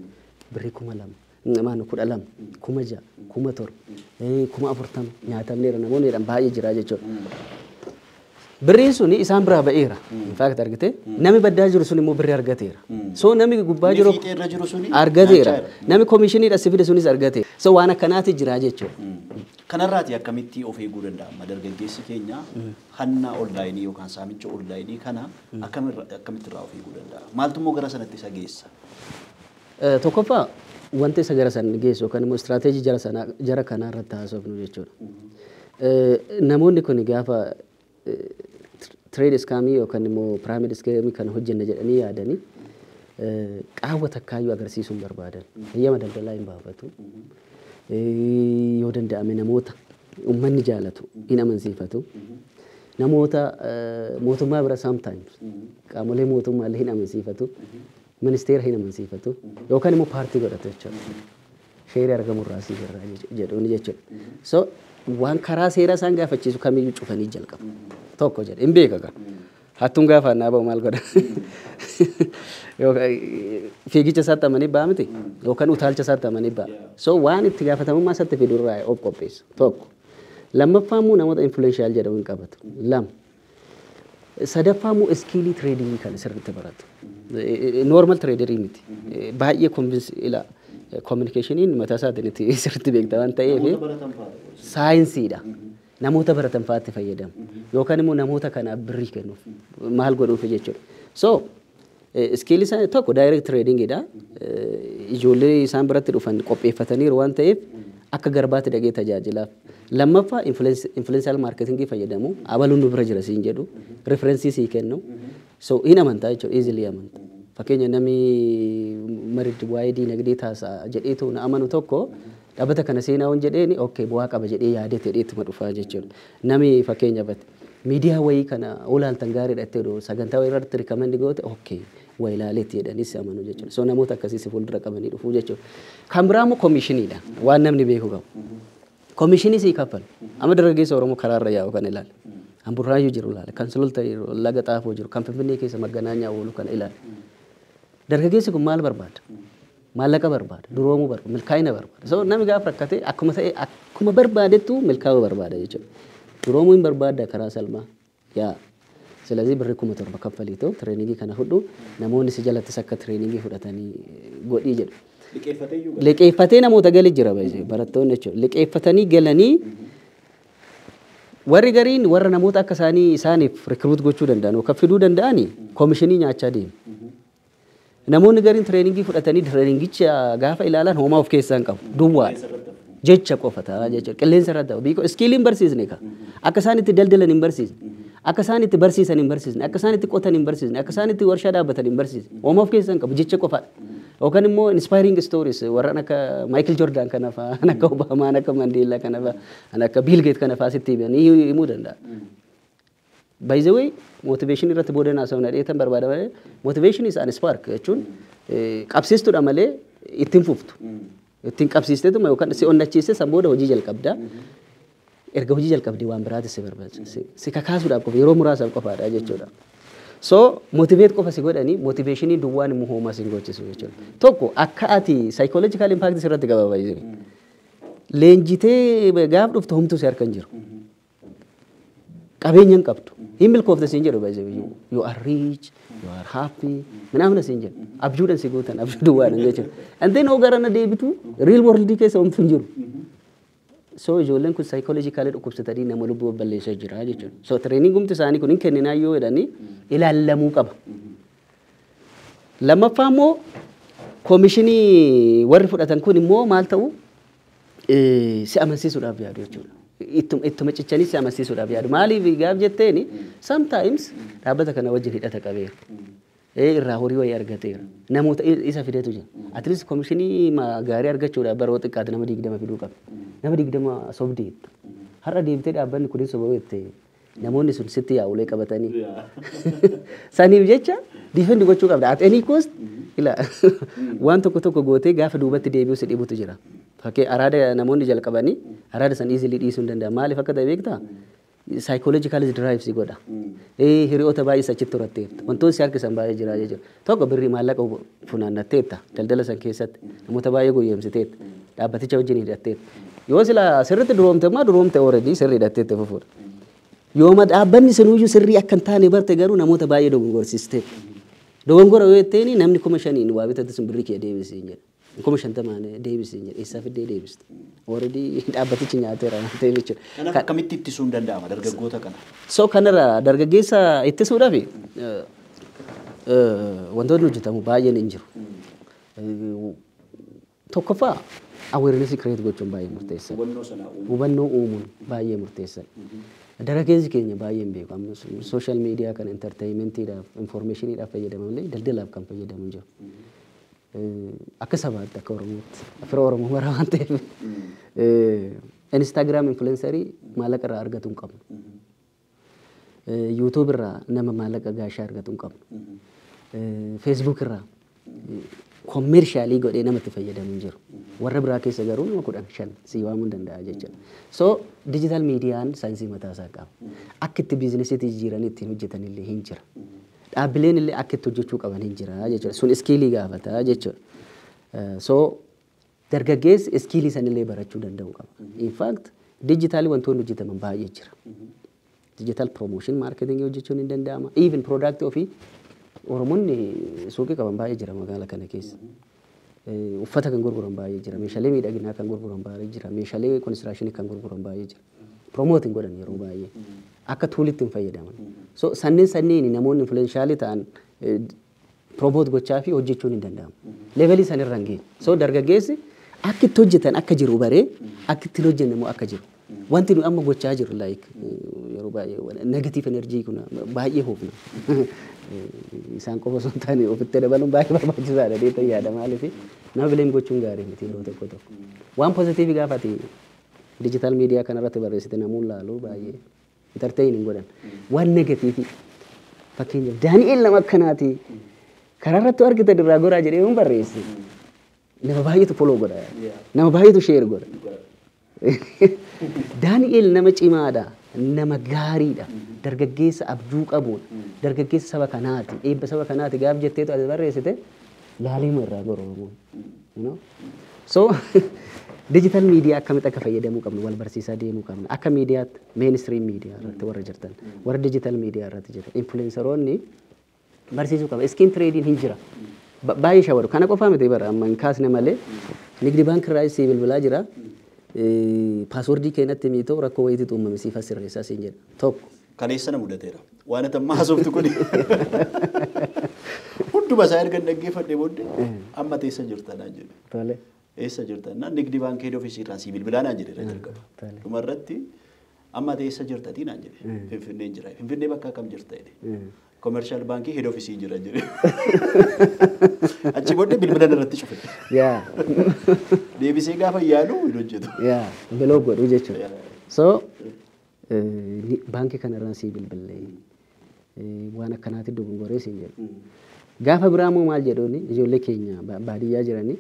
birrii 2000, maano 12, 6000, 7000, 40,000 nyaatamneera namoonni jedhan baay'ee jira jechuudha. Birriin suni isaan biraa ba'eera. In fact argite, namni baddaa jiru sun immoo birrii argateera. So namni gubbaa Inni jiru fiixee irra jiru suni argateera. nyaachaa jira. Namni komishiniidha si fide sunis argateera. So waan akkanaati jira jechuudha. Kanarraati akkamitti of eeguu danda'ama? Dargaggeessi keenya hanna onlineii yookaan saamicha onlineii kana akkamitti irraa of eeguu danda'a? Maaltu immoo gara sanatti isa geessa? Tokkoffaa wanta isa gara sana geessu yookaan immoo istirateejii jara sanaa, jara kanaa irratti haasofnu jechuudha. Namoonni kun gaafa trade scamii yookaan immoo pyramid scamii kana hojjenna jedhanii yaadanii qaawwa takkaayyuu agarsiisuu hin barbaadan. Heeyyama daldalaa hin baafatu. Yoo danda'ame namoota uummanni jaalatu hin amansiifatu. Namoota mootummaa bira, sometimes qaamolee mootummaa illee hin amansiifatu. Ministeera hin amansiifatu. Yookaan immoo paartii godhatu jechuudha. Sheerii argamu irraa asii irraa jedhuun jechuudha. So waan karaa seeraa isaan gaafachiisu kamiyyuu cufanii jalqabu. Tokko jedhe hin beeka kan. Hattuun gaafa annaa ba'u maal godha? Yookaan fiigicha isaatti amanii ba'a miti, yookaan utaalcha isaatti amanii ba'a. So waan itti gaafatamummaa isaatti fidu irraa of qopheessu. Tokko. Lammaffaa immoo namoota influential jedhamu hin qabatu. Lama. Sadaffaa immoo skillii tradingii kana sirriitti baratu. Normal traderii miti. Baay'ee convince ila communicationiin mataa isaatiin itti sirriitti beekta waan ta'eef Namoota baratan fa'aa. Saayinsiidha. Namoota baratan fa'aatti fayyadamu. Yookaan immoo namoota kanaaf birrii kennuuf maal godhuuf jechuudha. So skillii isaanii tokko direct tradingidha. Ijoollee isaan biratti dhufan qopheeffataniiru waan ta'eef akka garbaatti dhagee tajaajilaaf. Lammaffaa influential marketingii fayyadamu. Abaluun nu bira jira siin jedhu. Referencii sii kennu. So hin amantaa jechuudha, easily amanta. Fakkeenya namni marid waa'ee diinagdee taasisaa jedheetu na amanu tokko dhaabbata kana seenaa waan jedheeni, okay, bu'aa qaba jedhee yaadee ta'ee ittuma dhufaa jechuudha. Namni fakkeenyaaf miidiyaa wayii kana olaaltan gaariidha jettee sagantaa wayii irratti recommend goote, okay, waa ilaaleetti jedhanii si amanu jechuudha. So namoota akkasii si fuuldura qabanii dhufuu jechuudha. Kan biraa immoo komishiniidha, waan namni beeku qabu. Komishinii sii kaffalu. Amma dargaggeessa Oromoo karaarra yaa'u kan ilaala. Kan Burraayyuu jiru ilaala. Kan Sululta jiru, Laga Xaafoo jiru, kan Finfinnee keessa Magganaanyaa oolu kana ilaala. Dargaggeessi kun maal barbaada? Maallaqa barbaada, duroomuu barbaada, milkaa'ina barbaada. So namni gaafa rakkate akkuma ta'e, akkuma barbaadettu milkaa'uu barbaada jechuudha. Duroomuu hin barbaadda karaa salmaa. Yaa. Silazii birrii 7000 kaffaliitoo trainingii kana fudhu, namoonni si jalattis akka trainingii fudhatanii godhii jedhu. Liqeeffatee iyyuu gala. Liqeeffatee namoota gali jira barattoonni jechuudha. Liqeeffatanii galanii warri gariin warra namoota akka isaanii isaaniif recruit gochuu danda'an yookaan fiduu danda'anii komishinii nyaachaa deemu. Namoonni gariin trainingii fudhatanii trainingicha gaafa ilaalan homaa of keessaa hin qabu. Duwwaadha. Jecha qofa ta'a jechuudha. Qilleensa irra ta'u. Biikoo skillii hin barsiisne ka. Akka isaan itti daldalan hin barsiisne. Akka isaan itti barsiisan hin barsiisne. Akka isaan itti qotan hin barsiisne. Akka isaan itti warshaa dhaabbatan hin barsiisne. Homaa of keessaa hin qabu. Jecha qofaadha. Yookaan immoo inspiring stories warreen akka Michael Jordan kana fa'aa, akka Obama, akka Mandela kana fa'aa, akka Bill Gates kana fa'aa sitti himuu danda'a. By the way, motivation irratti booda naasawna dheetan barbaada malee, motivation is an spark jechuun qabsiistuudha malee ittiin fuftu. Ittiin qabsiisteetuma yookaan si onnachiiste, san booda hojii jalqabda. Erga hojii jalqabdee waan biraati si barbaachisa. Si kakaasuudhaaf qofa, yeroo muraasaaf qofaadha jechuudha. So motivate qofa si godhanii, motivationii duwwaan immoo homaa si gochisu jechuudha. Tokko akka ati psychological impact sirratti qaba baay'ee. Leenjitee gaaf dhuftu homtuu si harka hin jiru. Qabeenya hin qabdu. Hin milkoofte siin jedhu baay'ee. You are rich, you are happy, ምናምን siin jedhu. Abjuudhaan si gootan, abjuu duwwaadhaan jechuudha. And then gara na deebitu, real world keessa homtuu hin jiru. So ijoolleen kun psychologically dhukkubsatanii nama lubbuu balleessaa jira jechuudha. So trainingumti isaanii kun hin kenninaa yoo jedhanii ilaallamuu qaba. Lammaffaa immoo koomishinii warri fudhatan kun immoo maal ta'u, si amansiisuudhaaf yaadu jechuudha. Ittuma cichanii si amansiisuudhaaf yaadu. Maaliif gaaf jetteeni, sometimes dhaabbata kana wajjin hidhata qabeera. Irraa horii wayii argateera. Namoota isa fidetu jira. At least koomishinii gaarii argachuudhaaf baroo xiqqaate nama 20 fiduu qaba. Nama 20 sobdeetta. Har'a deemtee dhaabbanni kunis soba jette, namoonni sun sitti yaa'ulee qabatanii. Saniif jecha defend gochuu qabda. At any cost ila waan tokko tokko gootee gaafa duubatti deebi'u si dhibutu jira. Fakkii araada namoonni jalqabanii araada san easily dhiisuu hin danda'an. Maaliif akka ta'e beektaa? Psychological drive si godha. Hiriyoota baay'ee achitti horatteerta. Wantoonni si harkisan baay'ee jira jechuudha. Tokko birrii maallaqa funaannatteetta daldala san keessatti, namoota baay'ee goyyomsiteetta. Dhaabbaticha wajjin hidhatteetta. Yoo sila sirriitti duroomte immoo duroomte, already sirrii hidhatteetta fufuudha. Yooma dhaabbanni sunuyyuu sirrii akka hin taane barte garuu namoota baay'ee dogongorsiisteetta. Dogongora yoo jetteeni namni 5,000n waa bitate sun birrii kee deebisee hin jedha. 50,000n deebisee hin jedha. Eessaa fiddee deebiste? Already dhaabbatichi nyaateera waan ta'eef jechuudha. Kanaaf akkamitti ittisuun danda'ama dargaggoota kana? So kanarra dargaggeessa ittisuudhaaf wantoonni hojjetamu baay'een hin jiru. Tokkoffaa awareness create gochuun baay'ee murteessaadha. Hubannoo sana uumuu. Hubannoo uumuun baay'ee murteessaadha. Dargaggeessi keenya baay'ee hin beeku. Amma social media kana entertainmentiidhaaf, informationiidhaaf fayyadamu malee daldalaaf kan fayyadamu hin jiru. Akka sabaatti, akka Oromootti, fira Oromoo bara waan ta'eef, Instagram influencerii maallaqa irraa argatu hin qabnu. YouTube irraa nama maallaqa gaashaa argatu hin qabnu. Facebook irraa commercialii godhee namatti fayyadamu hin jiru. Warra biraa keessa garuu nama 10 5 si waamuu hin danda'a jechuudha. So digital miidiyaan saayinsii mataa isaa qaba. Akka itti businessiitti jijjiiranii ittiin hojjetan illee hin jira. Dhaabbileen illee akka itti hojjechuu qaban hin jira jechuudha. Sun skillii gaafata jechuudha. So dargaggeessi skillii sanillee barachuu danda'u qaba. In fact, digitalii wantoonni hojjetaman baay'ee jira. Digital promotion, marketingii hojjechuun hin danda'ama. Even product ofii, Oromoonni suuqii qaban baay'ee jira magaalaa kana keessa. Uffata kan gurguran baay'ee jira. Meeshaalee miidhaginaa kan gurguran baay'ee jira. Meeshaalee constructionii kan gurguran baay'ee jira. Promote hin godhan yeroo baay'ee. Akka toolitti hin fayyadaman. So sanneen sanniin namoonni influentialii ta'an promote gochaa fi hojjechuun hin danda'amu. Levelii sanirra hin geenye. So dargaggeessi akka itti hojjetan akka jiru baree, akka itti hin hojjenne immoo akka jiru. Wanti nu amma gochaa jirru, like, yeroo baay'ee negative energy kun baay'ee hoofna. Isaan qofa osoo hin taane ofitti dabaluun baay'ee barbaachisaadha deetan yaada, maaliif nama blame gochuun gaarii miti yeroo tokko tokko. Waan positive gaafa ati digital media kanarratti barreessite namuun laalu baay'ee entertain hin godhan. Waan negative, fakkeenyaaf Daani'el nama akkanaati karaa irratti argite dirraa goraa jedhee yoon barreesse, nama baay'eetu follow godha. Nama baay'eetu share godha. Daani'el nama cimaadha. Nama gaariidha. Dargaggeessa abjuu qabuudha. Dargaggeessa saba kanaati. Eebba saba kanaati gaaf jetteetu ati barreessite, laaleema irraa goru Oromoon. You know? So digital media akkamitti akka fayyadamuu qabnu wal barsiisaa deemuu qabna. Akka miidiyaatti, mainstream media irratti warra jirtan, warra digital media irratti jirtan, influenceroonni barsiisuu qaba. Skin trading hin jira. Baay'ee shawaru. Kana qofaa miti bara amma hin kaasne malee, Nigdi Baankii irraa si bilbilaa jira. Passwordii keenyatti miitoo rakkoo wayiitu uumame, siif as sirreessaa siin jedha. Tokko. Kaleessa na mudateera. Waan ati amma haasoftu kuni. Hundumtuu Hunduma isaa erga dhaggeeffadhee booddee amma eessa jirta naan jedhe. Tole. Eessa jirta naan Nigdi Baankii head office irraa si bilbilaa naan jedhe irra jalqaba. Dhumarratti amma eessa jirtatii naan jedhe. Finfinneen jira. Finfinnee bakka akkam jirta jedhe. Commercial Baankii head office jira jedhe. Achi booddee bilbila irratti cufe. Yaa. Deebisee gaafa yaalu hin hojjetu. Yaa block godhu jechuudha. So baankii kanarraan sii bilbillee waan akkanaatti dogongoree siin jedhu. Gaafa biraa immoo maal jedhuuni ijoollee keenya baadiyyaa jiranii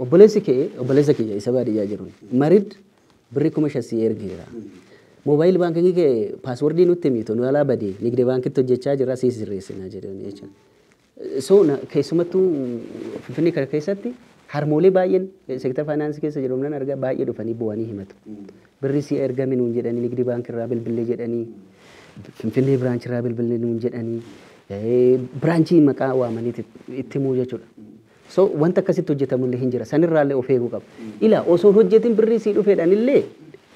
obboleessi kee obboleessa kiyya isa baadiyyaa jiruun marid birrii 5,000 sii ergeera. Mobile banking kee password nutti himitu nu alaa badee Nigdi Baankitti hojjechaa jirra sii sirreessinaa jedhanii jechuudha. So keessumattuu Finfinnee kana keessatti harmoolee baay'een sector finance keessa jiru nan argaa baay'ee dhufanii bu'anii himatu. Birri sii ergame nuun jedhanii Nigdi Baankirraa bilbillee jedhanii Finfinnee branchirraa bilbillee nuun jedhanii branch maqaa waamanii itti himuu jechuudha. So wanta akkasitti hojjetamullee hin jira. Sanirraallee of eeguu qaba. Ila osoo hojjetin birrii sii dhufeedhaan illee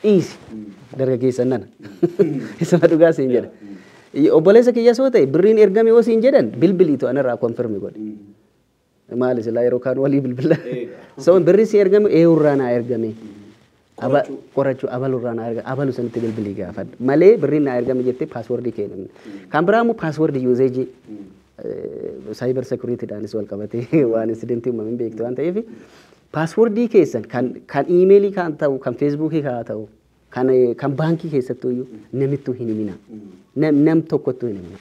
dhiisi dargaggeessa nana. Isuma dhugaa siin jedha. Obboleessa kiyya soo ta'e birriin ergame yoo siin jedhan bilbiliitu anarraa confirm godhe. Maali silaa yeroo kaan walii bilbila. So birri si ergame eeyurraa naa ergame. Qorachuu abalurraa naa ergame abalu sanitti bilbilii gaafadhu. Malee birriin naa ergame jettee password kennamne. Kan biraa immoo password usage cyber securitydhaanis wal qabatee waan incident uumame hin beektu waan ta'eef password keessan kan email kan ta'u kan Facebook kan ta'u kan baankii keessattuu iyyuu namittuu hin himina. Nam tokkottuu hin himina.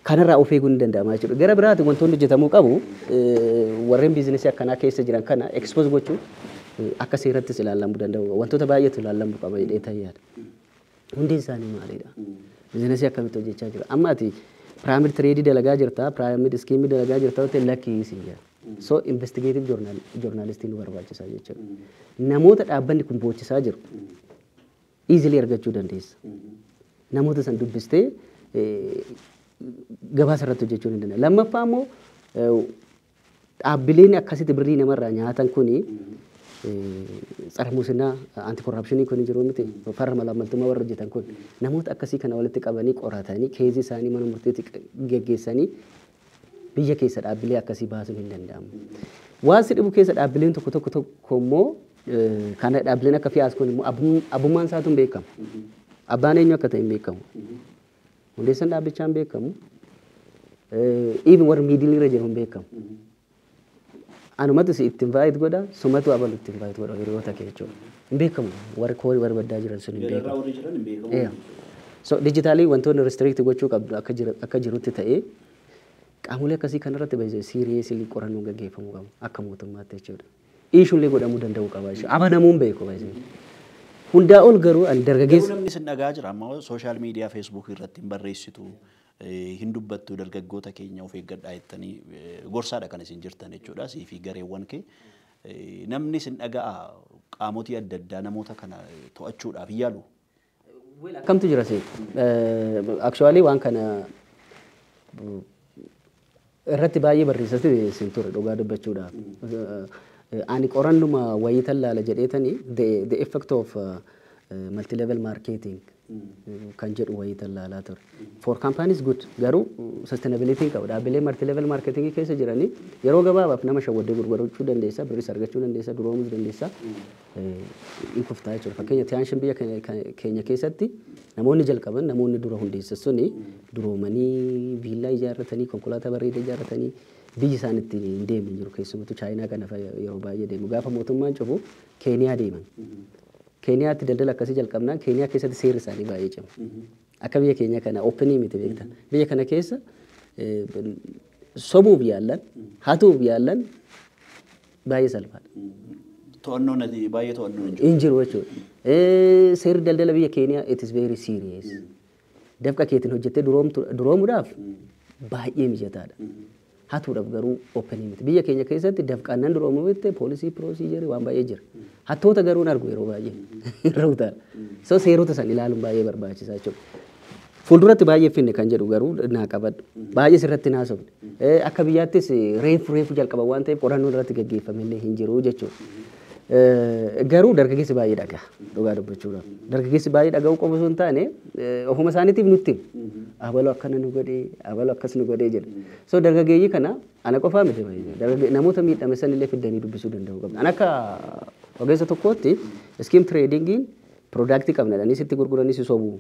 Kanarraa of eeguun ni danda'ama jechuudha. Gara biraati wantoonni hojjetamuu qabu warreen business akkanaa keessa jiran kana expose gochuun akka seerattis ilaalamuu danda'u. Wantoota baay'eetu ilaalamuu qaba jedhee yaada. Hundeen isaanii maalidha? Business akkamitti hojjechaa jira? Amma ati pyramid trade dalagaa jirta, pyramid scheme dalagaa jirta yoo ta'e lakkii siin jedha. So investigative journalistii nu barbaachisaa jechuudha. Namoota dhaabbanni kun boochisaa jiru easily argachuu dandeessa. Namoota san dubbistee gabaasa irratti hojjechuu ni danda'a. Lammaffaa immoo dhaabbileen akkasitti birrii namarraa nyaatan kuni tsara muusinaa anti corruption kun jiru miti farra malaamaltummaa warra hojjetan kun namoota akkasii kana walitti qabanii qoratanii case isaanii mana murteetti geggeessanii biyya keessa dhaabbilee akkasii baasuun hin danda'amu. Waan si dhibu keessa dhaabbileen tokko tokko tokko immoo kana dhaabbileen akka fiyaas kun immoo abbummaan isaatu hin beekamu. Abbaan eenyu akka ta'e hin beekamu. Hundeessaan dhaabbichaa hin beekamu. Even warri middle irra jiru hin beekamu. Anumatu si itti invite godha, sumatu abalu itti invite godha hiriyoota kee jechuudha. Hin beekamu warri koorii warri baddaa jiran sun hin beekamu. Warri jiran hin beekamu. So digital wantoonni restrict gochuu qabdu akka jirutti ta'ee qaamolee akkasii kanarratti baay'ee seriously qorannoon gaggeeffamuu qabu akka mootummaatti jechuudha. Issuellee godhamuu danda'uu qaba jechuudha. Amanamuun beeku baay'ee. Hundaa ol garuu ani dargaggeessa. Namni isin dhagaa jira amma social media Facebook irratti hin barreessitu hin dubbattu dargaggoota keenya of eeggadhaa jettanii gorsaadha kan isin jirtan jechuudha sii fi gareewwan kee. Namni isin dhaga'a qaamotii adda addaa namoota kana to'achuudhaaf yaalu. Akkamtu jira see? Actually waan kana irratti baay'ee barreessatti sin ture dhugaa dubbachuudhaaf. Ani qorannuma wayii tallaala jedheetanii the effect of multi-level marketing kan jedhu wayii tallaalaa ture. For companies good garuu sustainability qabu. Dhaabbilee multi-level marketing keessa jiranii yeroo gabaabaaf nama shawwaddee gurgurachuu dandeessa, birris argachuu dandeessa, duroomus dandeessa. In kuftaa jechuudha. Fakkeenya Tianjin biyya keenya keessatti namoonni jalqaban namoonni dura hundeessan suni duroomanii viillaa ijaarratanii konkolaataa bareedaa ijaarratanii biyyi isaan ittiin hin deemin jiru keessumattuu Chaayinaa kana yeroo baay'ee deemu. Gaafa mootummaan cufu Keeniyaa deeman. Keeniyaatti daldala akkasii jalqabnaan Keeniyaa keessatti seerri isaanii baay'ee cima. Akka biyya keenya kana open miti beekta. Biyya kana keessa sobuuf yaallan hatuuf yaallan baay'ee salphaadha. To'annoon baay'ee to'annoon hin jiru. Hin jiru jechuudha. Seerri daldala biyya Keeniyaa it is very serious. Dafqa keetiin hojjettee duroomuudhaaf baay'ee mijataadha. Hatuudhaaf garuu open miti. Biyya keenya keessatti dafqaan nan duroomu bitte poolisii procedure waan baay'ee jira. Hattoota garuu hin argu yeroo baay'ee. Irra utaala. So seerota san ilaaluun baay'ee barbaachisaa jechuudha. Fuulduratti baay'ee finne kan jedhu garuu naa qabadhu. Baay'ee sirratti naasofne. Akka biyyaattis reefu reefu jalqaba waan ta'eef qorannoon irratti gaggeeffame hin jiru jechuudha. Garuu dargaggeessi baay'ee dhaga'a dhugaa dubbachuudhaaf. Dargaggeessi baay'ee dhaga'uu qofa osoo hin taane ofuma isaaniitiif nutti himu. Abaluu akkana nu godhee, abaluu akkas nu godhee jedhu. So dargaggeeyyii kana ana qofaa miti, namoota miidhame sanillee fiddanii dubbisuu danda'uu qabna. Ana akka ogeessa tokkootti scheme tradingiin product qabna jedhanii sitti gurguranii si sobu.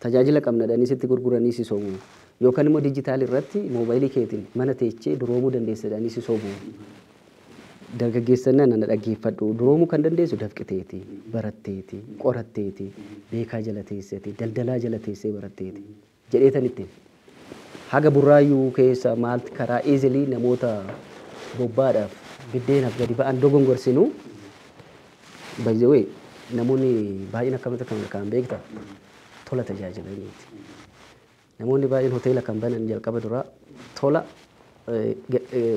Tajaajila qabna jedhanii sitti gurguranii si sobu. Yookaan immoo digital irratti moobaayilii keetiin mana teechee duroomuu dandeessa jedhanii si sobu. Dargaggeessa nana na dhaggeeffadhu, duroomuu kan dandeessu dafqiteeti, baratteeti, qoratteeti, beekaa jala teesseeti, daldalaa jala teessee baratteeti jedheetan ittiin. Haga Burraayyuu keessa maalti karaa easily namoota bobbaadhaaf biddeenaaf gadi ba'an dogongorsinuu. By the way, namoonni baay'een akkamitti akka milkaa'an beektaa? Tola tajaajilaniiti. Namoonni baay'een hoteela kan banan jalqaba duraa tola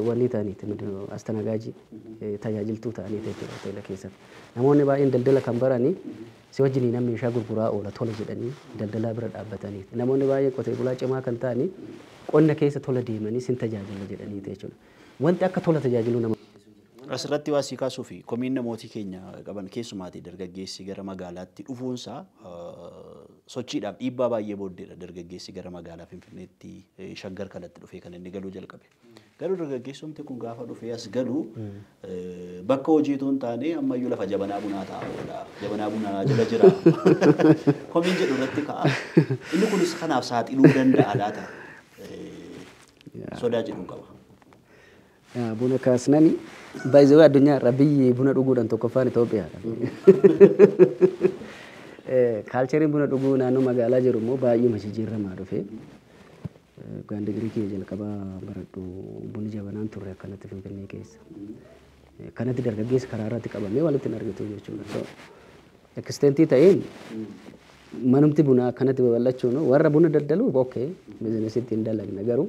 wanni ta'aniiti, astanagaajii, tajaajiltuu ta'aniiti jechuudha hoteela keessatti. Namoonni baay'een daldala kan baranii si wajjin namni meeshaa gurguraa oola tola jedhanii daldalaa bira dhaabbataniiti. Namoonni baay'een qotee bulaa cimaa kan ta'anii qonna keessa tola deemanii sin tajaajila jedhaniiti jechuudha. Wanti akka tola tajaajiluu nama Asirratti waa sii kaasuu fi komiin namootii keenya qaban, keessumaatii dargaggeessi gara magaalaatti dhufuunsaa sochiidhaaf dhiibbaa baay'ee booddeedha dargaggeessi gara magaalaa Finfinneetti, Shaggar kanatti dhufee kan inni galuu jalqabe. Garuu dargaggeessumti kun gaafa dhufee as galu bakka hojiitu hin taane ammayyuu lafa jabanaa bunaa ta'a oola. Jabanaa bunaa jala jira. Komiin jedhu irratti ka'a. Inni kunis kanaaf saaxiluu danda'a laata? Sodaa jedhu qaba. Buna kaasnani, by the way, addunyaa irra biyyi buna dhuguudhaan tokkoffaan Itoophiyaadha. Cultureiin buna dhuguu naannoo magaalaa jiru immoo baay'ee jijjiiramaa dhufe. Gaan digirii kiyya jalqabaa baradhu bunni jabanaan turre akkanatti Finfinnee keessa. Kanatti dargaggeessi karaa irratti qabamee walitti hin argatu jechuudha. So extentii ta'een manumti bunaa akkanatti babal'achuun warra buna daldaluuf okay, businessitti hin dalagna, garuu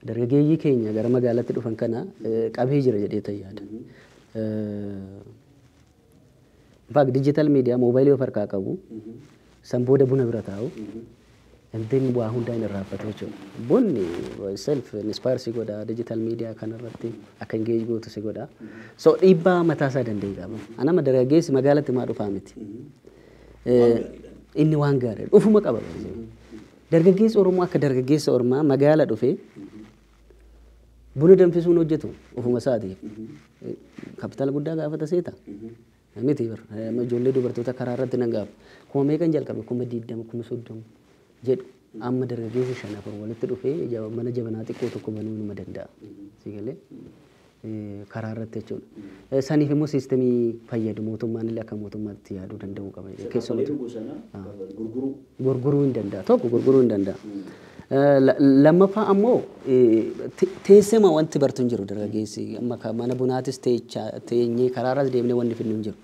dargaggeeyyii keenya gara magaalaatti dhufan kana qabee jira jedhee yaada. In fact, digital media moobaayilii of harkaa qabu, san booda buna bira taa'u, and waa hundaa hin irraanfatu jechuudha. Bunni self inspire si godha, digital media kanarratti akka engage gootu si godha. So dhiibbaa mataasaa danda'e qaba. Anama dargaggeessi magaalatti maa dhufaa miti. Inni waan gaarii dhufuma qaba. Dargaggeessi Oromoo akka dargaggeessa Oromaa magaala dhufee buna danfisuun hojjetu ofuma isaatiif. Kapitaala guddaa gaafata seeta. Miti bar ijoollee dubartoota karaa irratti nan gaafa. Kuma meeqan jalqabe, 20,000, 30,000 jedhu. Amma dargaggeessi shan afur walitti dhufee mana jabanaa xiqqoo tokko banuu numa danda'a. Si galee, karaa irratti jechuudha. Saniif immoo systemii fayyadu mootummaan illee akka mootummaatti yaaduu danda'uu qaba. Keessumattuu gurguruu hin danda'a. Tokko gurguruu hin danda'a. Lammaffaa ammoo teessuma wanti bartu hin jiru, dargaggeessi amma mana bunaatis teenyee karaarras deemnee wanni finnu hin jiru.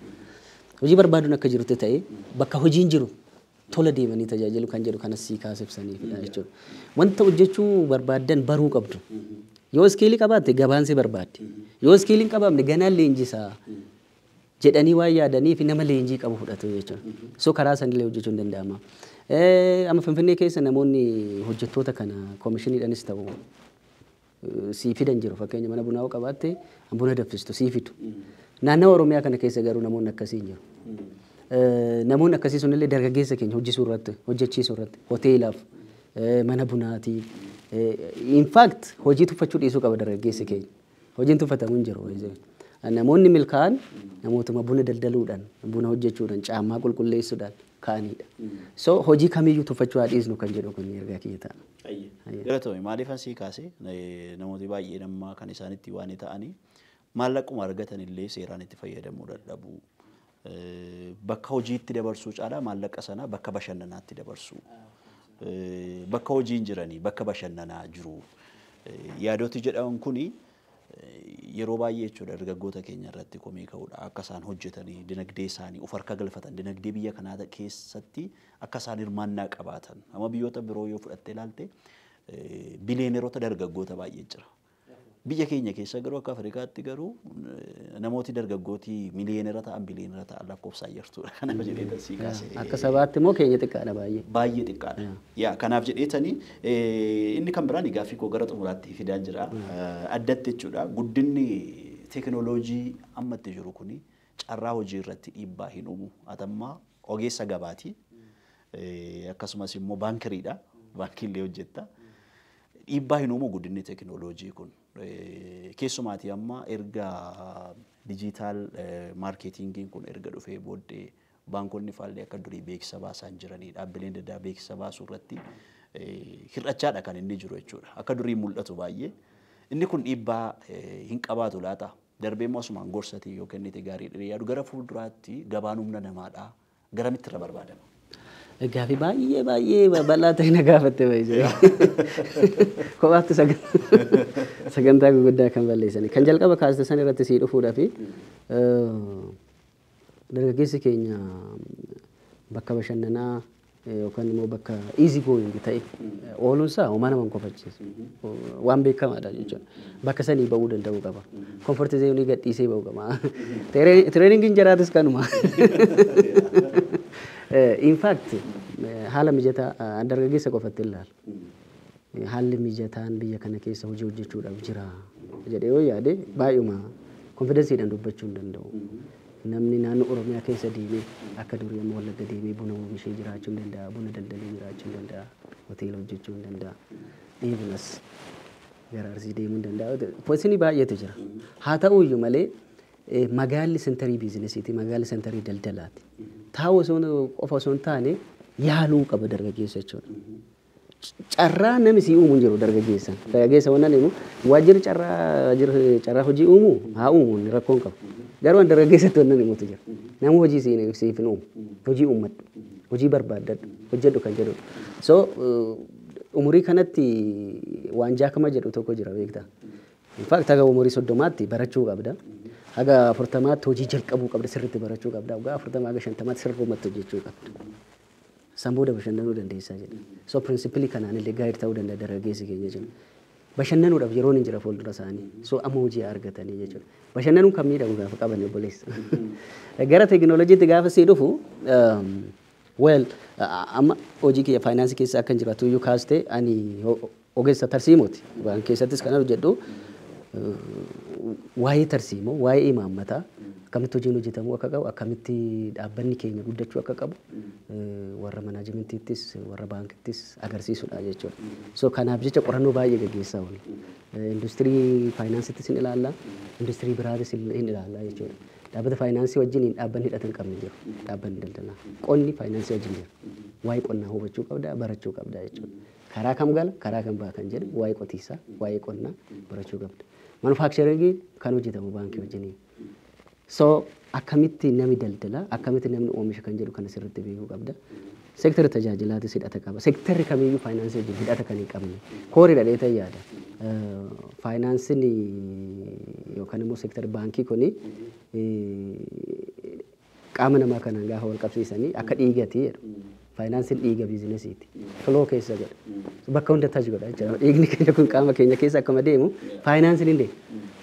Hojii barbaaduun akka jirutti ta'ee, bakka hojiin jiru tola deemanii tajaajilu kan jedhu kanas sii kaasibsaniifidha jechuudha. Wanta hojjechuu barbaaddan baruu qabdu. Yoo skillii qabaatte gabaan si barbaaddi. Yoo skillii hin qabaamne ganaan leenjisaa jedhanii waan yaadanii fi nama leenjii qabu fudhatu jechuudha. So karaa sanillee hojjechuun danda'ama. Amma Finfinnee keessa namoonni hojjettoota kana koomishiniidhaanis ta'u sii fidan jiru. Fakkeenya, mana bunaa yoo qabaatte buna danfistu sii fidu. Naannawa Oromiyaa kana keessa garuu namoonni akkasii hin jiru. Namoonni akkasii sunillee dargaggeessa keenya hojjisuu irratti, hojjechiisuu irratti, hoteelaaf, mana bunaatiif. In fact, hojii tuffachuu dhiisuu qaba dargaggeessi keenya. Hojiin tuffatamu hin jiru. Namoonni milkaa'an namootuma buna daldaluudhaan, buna hojjechuudhaan, caammaa qulqulleessuudhaan ka'anidha. So hojii kamiyyuu tuffachuu haa dhiisnu kan jedhu kun ergaa kiyya ta'a. Galatoomi. Maaliifan sii kaase, namooti baay'een amma kan isaanitti waan ta'anii maallaquma argatan illee seeraan itti fayyadamuu dadhabu. Bakka hojiitti dabarsuu caalaa maallaqa sana bakka bashannanaatti dabarsuu. Bakka hojiin jiranii bakka bashannanaa jiru. Yaadoti jedhaman kuni yeroo baay'ee jechuudha dargaggoota keenya irratti komii ka'uudha. Akka isaan hojjetanii dinagdee isaanii of harka galfatan, dinagdee biyya kanaa keessatti akka isaan hirmaannaa qabaatan. Amma biyyoota biroo yoo fudhattee ilaalte biliyooneerota dargaggoota baay'ee jira. Biyya keenya keessa garuu, akka Afrikaatti garuu, namooti dargaggootii miliyooneera ta'an, biliyooneera ta'an lakkoofsaan jirtudha. Kanaaf jedhee sii kaase. Akka sabaatti immoo keenya xiqqaadha baay'ee. Baay'ee xiqqaadha. Yaa, kanaaf jedheetanii inni kan biraan gaaffii koo gara xumuraatti fidaan jira. Addatti jechuudha, guddinni teekinooloojii amma itti jiru kuni carraa hojii irratti dhiibbaa hin uumu? Atammaa ogeessa gabaati. Akkasumas immoo baankiriidha. Baankiillee hojjetta. Dhiibbaa hin uumu guddinni teekinooloojii kun. Keessumaatii amma erga digital marketingiin kun erga dhufee booddee baankonni faallee akka durii beeksisa baasaa hin jiranii, dhaabbileen adda addaa beeksisa baasuu irratti hir'achaadha kan inni jiru jechuudha. Akka durii mul'atu baay'ee. Inni kun dhiibbaa hin qabaatu laata? Darbee immoo asumaan gorsatii yoo kennite gaarii dha yaadu, gara fuulduraatti gabaan humna namaadha. Garamitti irra barbaadama? Gaaffii baay'ee baay'ee bal'aa ta'e na gaafatte baay'ee. Kophaatti sagantaa gurguddaa kan balleessani. Kan jalqaba kaaste san irratti sii dhufuudhaa fi dargaggeessi keenya bakka bashannanaa yookaan immoo bakka easy going ta'e ooluunsaa homaa nama hin kofachiisu. Waan beekamaadha jechuudha. Bakka sanii ba'uu danda'uu qaba. Comfort zone gadhiisee ba'uu qaba. Trainingiin jaraatis kanuma. In fact, haala mijataa dargaggeessa qofatti ilaala. Haalli mijataan biyya kana keessa hojii hojjechuudhaaf jira jedhee yoo yaade, baay'uma confidenceiidhaan dubbachuu hin danda'u. Namni naannoo Oromiyaa keessa deemee akka durii amma Wallagga deemee buna oomishee jiraachuu hin danda'a, buna daldalee jiraachuu hin danda'a, hoteela hojjechuu hin danda'a. Dhiibunas gara Arsii deemuu hin danda'a. Posinii baay'eetu jira. Haa ta'u iyyuu malee magaalli centerii businessiiti, magaalli centerii daldalaati. Taa'u osoo qofa osoo hin taane yaaluu qaba dargaggeessa jechuudha. Carraa namni sii uumu hin jiru dargaggeessa. Dargaggeessa wannan himu, waajjirri carraa, waajjirri carraa hojii uumu haa uumu, inni rakkoo hin qabu. Garuu dargaggeessatti wannan himutu jira. Nama hojii siif hin uumu. Hojii uummadhu. Hojii barbaaddadhu. Hojjedhu kan jedhudha. So umurii kanatti waan jaakama jedhu tokko jira, beektaa. In fact, haga umurii 30tti barachuu qabda. Haga 40tti hojii jalqabuu qabda, sirriitti barachuu qabda. Haga 40 haga 50tti sirrumatti hojjechuu qabda. San booda bashannanuu dandeessaa jedha. So principleii kanaan illee guide ta'uu danda'a dargaggeessi keenya jechuudha. Bashannanuudhaaf yeroon hin jira fuuldura isaanii. So amma hojii argatanii jechuudha. Bashannanuun kan miidhagu gaafa qaban, obboleessa. Gara teekinooloojiitti gaafa sii dhufu, well, amma hojii kiyya faayinaansii keessa akkan jiraatu iyyuu kaastee, ani ogeessa tarsiimooti. Waan keessattis kan hojjedhu waa'ee tarsiimoo, waa'ee imaammataa, akkamitti hojiin hojjetamuu akka qabu, akkamitti dhaabbanni keenya guddachuu akka qabu warra managementiittis warra baankittis agarsiisudha jechuudha. So kanaaf jecha qorannoo baay'ee gaggeessaa oola. Industirii faayinaansiittis hin ilaalla, industirii biraatis hin ilaalla jechuudha. Dhaabbata faayinaansii wajjin dhaabbanni hidhata hin qabne jiru. Dhaabbanni daldalaa. Qonni faayinaansii wajjin jira. Waa'ee qonnaa hubachuu qabda, barachuu qabda jechuudha. Karaa kam gala, karaa kam ba'a kan jedhu waa'ee qotiisaa, waa'ee qonnaa barachuu qabda. Manufacturingii kan hojjetamu baankii wajjiniin. So akkamitti namni daldala, akkamitti namni oomisha kan jedhu kana sirriitti beekuu qabda. Seektara tajaajilaatis hidhata qaba. Seektarri kamiyyuu faayinaansii wajjin hidhata kan hin qabne. Koori dhadhee ta'e yaada. Faayinaansiin yookaan immoo seektarri baankii kuni qaama namaa kanaan gaafa wal qabsiisanii akka dhiigati jedhu. Faayinaansiin dhiiga businessiiti. Flow keessa godha. Bakka hunda touch godha jechuudha. Dhiigni keenya kun qaama keenya keessa akkuma deemu faayinaansiin hin deemu.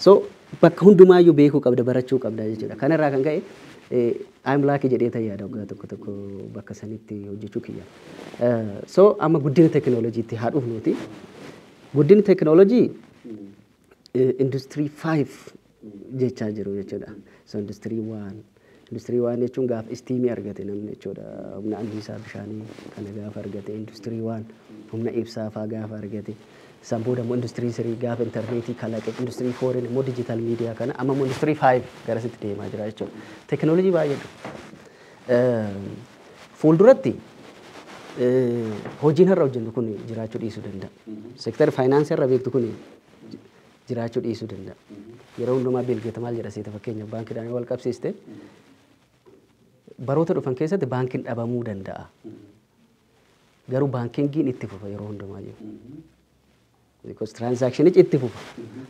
So bakka hundumaayyuu beekuu qabda, barachuu qabda jechuudha. Kanarraa kan ka'e I'm lucky jedhee ta'e yaada waggaa tokko tokko bakka sanitti hojjechuu kiyya. So amma guddina teekinooloojiitti haa dhufnuuti. Guddinni teekinooloojii industirii 5 jechaa jiru jechuudha. So industry 1 jechuun gaafa steamii argate namni jechuudha. Humna anniisaa bishaanii kana gaafa argate, industry 1 humna ibsaa fa'aa gaafa argate. San booda immoo industry 3 gaafa intarneetii kalaqe, industry 4 immoo digital media kana, amma immoo industry 5 garasitti deemaa jira jechuudha. Teekinooloojii baay'eetu. Fuulduratti hojiin har'a hojjennu kun jiraachuu dhiisuu danda'a. Seektara faayinaansii har'a beektu kun jiraachuu dhiisuu danda'a. Yeroo hundumaa Bill Gates maal jedha seeta? Fakkeenyaaf baankiidhaan wal qabsiiste, baroota dhufan keessatti baankiin dhabamuu danda'a. Garuu bankingiin itti fufa yeroo hundumaa jiru. Because transactionichi itti fufa.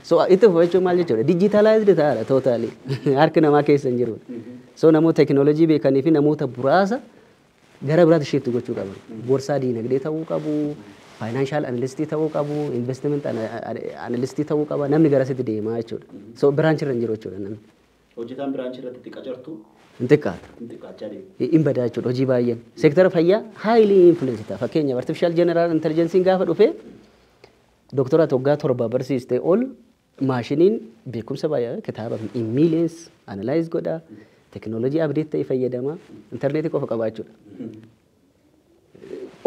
So itti fufa jechuun maal jechuudha? Digitalized ta'aadha totally. Harki namaa keessa hin jirudha. So namoota teekinooloojii beekanii fi namoota muraasa gara biraatti shift gochuu qaban. Gorsaa diinagdee ta'uu qabu, financial analystii ta'uu qabu, investment analystii ta'uu qaba. Namni garasitti deemaa jechuudha. So branchirra hin jiru jechuudha namni. Hojjetaan branchii irratti itti qacartu hin xiqqaata. Hin xiqqaachaa deema. Hin badaa jechuudha hojii baay'een. Seektara fayyaa highly influence ta'a. Fakkeenyaaf, artificial general intelligence gaafa dhufee doktora waggaa 7 barsiiste ol maashiniin beekumsa baay'ee kitaaba in millions analyze godha. Teekinooloojii update ta'e fayyadama. Intarneetii qofa qabaachuudha.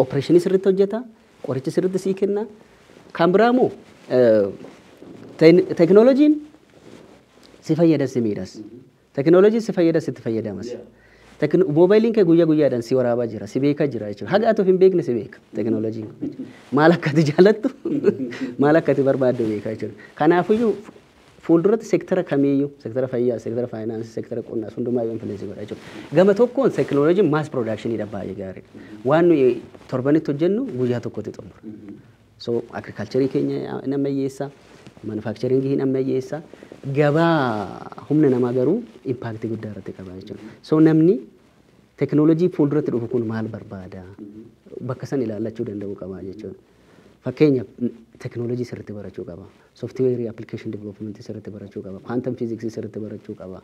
Operationii sirriitti hojjeta. Qoricha sirriitti sii kenna. Kan biraa immoo teekinooloojiin si fayyadas si miidhas. Teekinooloojiin si fayyadas itti fayyadamas. Moobaayiliin kee guyyaa guyyaadhaan si waraabaa jira, si beekaa jira jechuudha. Haga ati of hin beekne si beeka teekinooloojiin kun. Maal akka ati jaalattu, maal akka ati barbaaddu beeka jechuudha. Kanaafiyyuu fuulduratti seektara kamiiyyuu, seektara fayyaa, seektara faayinaansii, seektara qonnaas hundumaayyuu influence godha jechuudha. Gama tokkoon teekinooloojiin mass productioniidha baay'ee gaariidha. Waan nuyi torbanitti hojjennu guyyaa tokkotti xumura. So agriculture keenya hin ammayyeessa, manufacturing hin ammayyeessa, gabaa humna namaa garuu impact guddaa irratti qaba jechuudha. So namni teekinooloojii fuulduratti dhufu kun maal barbaada? Bakka san ilaallachuu danda'uu qaba jechuudha. Fakkeenyaaf teekinooloojii sirriitti barachuu qaba. Software application development sirriitti barachuu qaba. Quantum physics sirriitti barachuu qaba.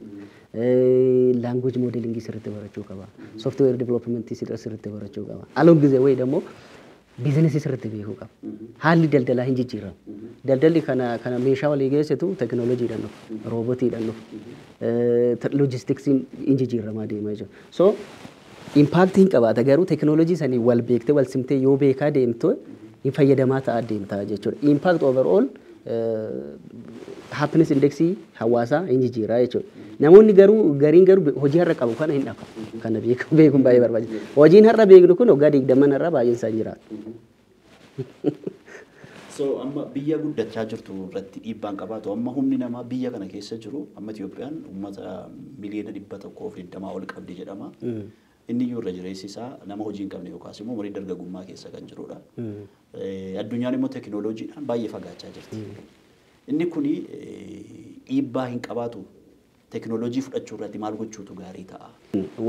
Language modeling sirriitti barachuu qaba. Software development sirriitti barachuu qaba. Along the way ደግሞ biizinasii sirriitti beekuu qaba. Haalli daldalaa hin jijjiiramu. Daldalli kana meeshaa walii geessitu teekinooloojiidhaan dhufu, roobootiidhaan dhufu, loojistiksiin hin jijjiiramaa deema jechuudha. So impact hin qabaata garuu teekinooloojii sanii wal beektee wal simtee yoo beekaa deemte hin fayyadamaa ta'aa deemtaa jechuudha. Impact overall happiness indexii hawaasaa hin jijjiiraa jechuudha. Namoonni garuu gariin garuu hojii har'a qabu kana hin dhabu. Kana beekuun baay'ee barbaachisaadha. Hojiin har'a beeknu kun waggaa 20 har'a baay'een isaa hin jiraatu. So amma biyya guddachaa jirtu irratti dhiibbaan qabaatu amma humni namaa biyya kana keessa jiru amma Itoophiyaan uummata 120,000,000 ol qabdi jedhama. Inni iyyuu irra jireessi isaa nama hojii hin qabne yookaas immoo umurii dargaggummaa keessa kan jirudha. Addunyaan immoo teekinooloojiidhaan baay'ee fagaachaa jirti. Inni kuni dhiibbaa hin qabaatu teekinooloojii fudhachuu irratti maal gochuutu gaarii ta'a?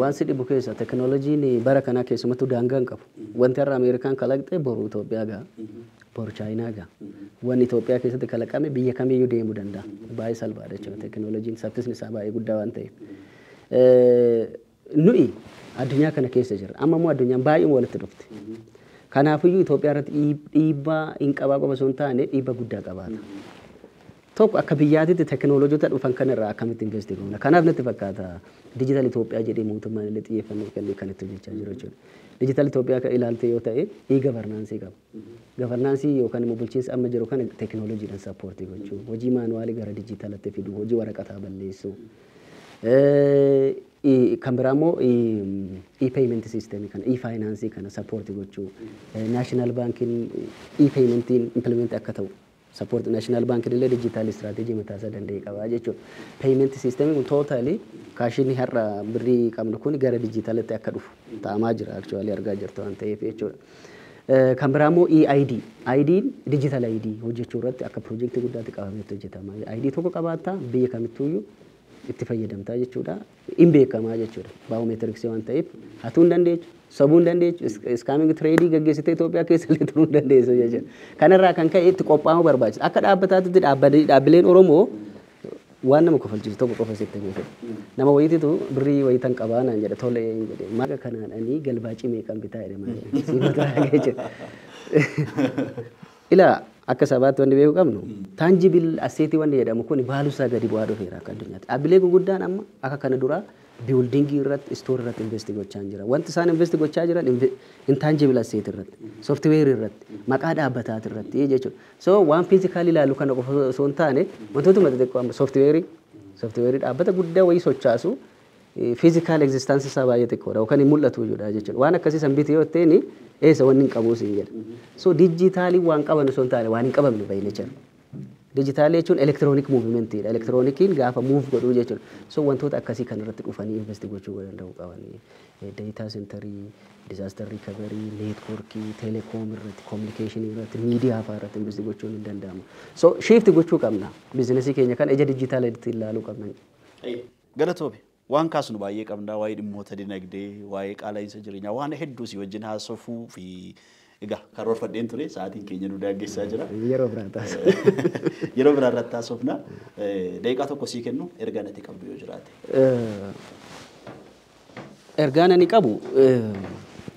Waan si dhibu keessa teekinooloojiin bara kanaa keessumattuu daangaa hin qabu. Wanti har'a Ameerikaan kalaqxe boru Itoophiyaa ga'a. Boru Chaayinaa ga'a. Wanni Itoophiyaa keessatti kalaqame biyya kamiyyuu deemuu danda'a. Baay'ee salphaadha jechuudha teekinooloojiin saffisni isaa baay'ee guddaa waan ta'eef. Nuyi addunyaa kana keessa jirra. Amma immoo addunyaan baay'ee walitti dhufte. Kanaafiyyuu Itoophiyaa irratti dhiibbaa hin qabaa qofa osoo hin taane dhiibbaa guddaa qabaata. Tokko akka biyyaatitti teekinooloojiota dhufan kanarraa akkamitti invest goona. Kanaaf natti fakkaata diijitaal Itoophiyaa jedhee mootummaan illee xiyyeeffannoo kennee kan itti hojjechaa jiru jechuudha. Diijitaal Itoophiyaa kan ilaalte yoo ta'e e-governance qaba. Governance yookaan immoo bulchiinsa amma jiru kana teekinooloojiidhaan support gochuu, hojii manual gara diijitaalatti fiduu, hojii waraqataa balleessuu. Kan biraa immoo e-payment system kana, e-finance kana support gochuu, national bankiin e-paymentiin implement akka ta'u support national bankiin illee digital strategy mataa isaa danda'e qaba jechuudha. Payment system kun totally cashiin har'a birrii qabnu kun gara dijitaalatti akka dhufu ta'amaa jira actually argaa jirtu waan ta'eef jechuudha. Kan biraa immoo e-ID. ID'n digital ID hojjechuu irratti akka piroojeektii guddaatti qabameetti hojjetama. ID tokko qabaattaa biyya kamittuuyyuu itti fayyadamtaa jechuudha. Hin beekamaa jechuudha. Biometrics waan ta'eef hatuu hin dandeechu, sobuu hin dandeechu, scamming trade gaggeessitee Itoophiyaa keessa illee turuu hin dandeessu jechuudha. Kanarraa kan ka'e itti qophaa'uu barbaachisa. Akka dhaabbataatti dhaabbileen Oromoo waan nama kofalchiisu tokko qofa sitti himee fedha. Nama wayitiitu birrii wayitan qabaa naan jedhe tole hin jedhe. Maaqa kanaan ani galbaacii meeqan bitaa jedhe maal si mataa jechuudha. Ilaa akka sabaatti wanti beekuu qabnu tangible asset wanti jedhamu kun value isaa gadi bu'aa dhufeera akka addunyaatti. Dhaabbilee guguddaan amma akka kana duraa building irratti store irratti invest gochaa hin jiran. Wanti isaan invest gochaa jiran intangible asset irratti, software irratti, maqaa dhaabbataati irratti jechuudha. So waan physical ilaalu kana qofa osoo hin taane wantoota xixiqqoo amma software dhaabbata guddaa wayii sochaasu physical existence isaa baay'ee xiqqoodha yookaan hin mul'atu jechuudha jechuudha. Waan akkasii san biti yoo ta'e eessa wanni hin qabu siin jedha. So dijitaalii waan qaban osoo hin taane waan hin qabamne baay'ee jira. Dijitaalii jechuun electronic movementiidha. Elektiroonikiin gaafa move godhuu jechuudha. So wantoota akkasii kan irratti dhufanii invest gochuu danda'uu qabanii. Data centerii, disaster recovery, networkii, telecom irratti, communicationii irratti, miidiyaa fa'aa irratti invest gochuun hin danda'amu. So shift gochuu qabna. Biizinasii keenya kana ija dijitaalaatti ilaaluu qabna. Galatoomi. Waan kaasnu baay'ee qabna. Waa'ee dhimmoota dinagdee, waa'ee qaala'insa jireenyaa, waan hedduu si wajjin haasofuu fi egaa karoorfadheen ture sa'aatiin keenya nu daanggessaa jira. Yeroo biraa taasifna. Yeroo biraa irratti haasofna. Daqiiqaa tokko sii kennu ergaa natti qabdu yoo jiraate. Ergaan ani qabu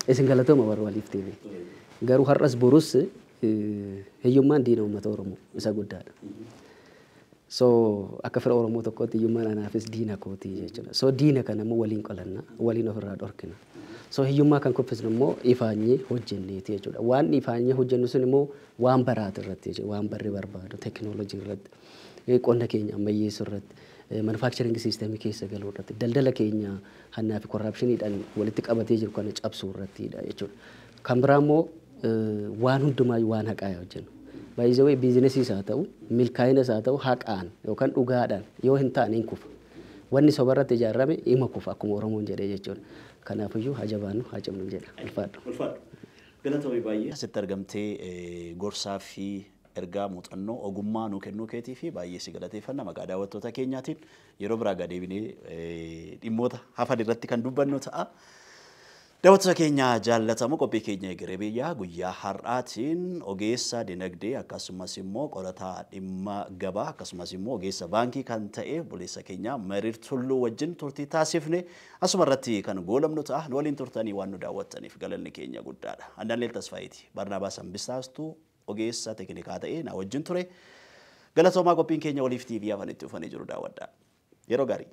isin galatooma warra waliif TV. Garuu har'as borus hiyyummaan diina uummata Oromoo isa guddaadha. So akka fira Oromoo tokkootti hiyyummaan anaafis diina kooti jechuudha. So diina kana immoo waliin qolanna, waliin ofirraa dhorkina. So hiyyummaa kan kuffisnu immoo ifaanyee hojjenneeti jechuudha. Waan ifaanyee hojjennu sun immoo waan baraatu irratti jechuudha. Waan barri barbaadu teekinooloojii irratti, qonna keenya ammayyeessuu irratti, manufacturing system keessa galuu irratti, daldala keenya hannaa fi corruptioniidhaan walitti qabatee jiru kana cabsuu irrattidha jechuudha. Kan biraa immoo waan hundumaa waan haqaa hojjennu. Baay'ee businessiis haa ta'u, milkaa'inas haa ta'u, haqaan yookaan dhugaadhaan yoo hin taane hin kufa. Wanni sobarratti ijaarame ima kufa akkuma Oromoon jedhee jechuudha. Kanaafiyyuu haa jabaannu, haa cimnu jedha. Ulfaadhu. Ulfaadhu. Galatoomii baay'ee. Asitti argamtee gorsaa fi ergaa muuxannoo ogummaa nuu kennuu keetii fi baay'ee si galateeffanna maqaa daawwattoota keenyaatiin. Yeroo biraa gaa deebinee dhimmoota hafan irratti kan dubbannu ta'a. Daawwattoota keenya jaallatamu, qophii keenya Egeree Biyyaa guyyaa har'aatiin ogeessa dinagdee, akkasumas immoo qorataa dhimma gabaa, akkasumas immoo ogeessa baankii kan ta'e obboleessa keenya Mariir Tulluu wajjin turtii taasifne asuma irratti kan goolabnu ta'a. Nu waliin turtanii waan nu daawwattaniif galanni keenya guddaadha. Andaanleel Tasfaayiiti. Barnaabaas Hambisaastuu ogeessa teeknikaa ta'e na wajjin ture. Galatoomaa. Qophiin keenya Oliif TV afaan itti ufanii jiru daawwadhaa. Yeroo gaarii.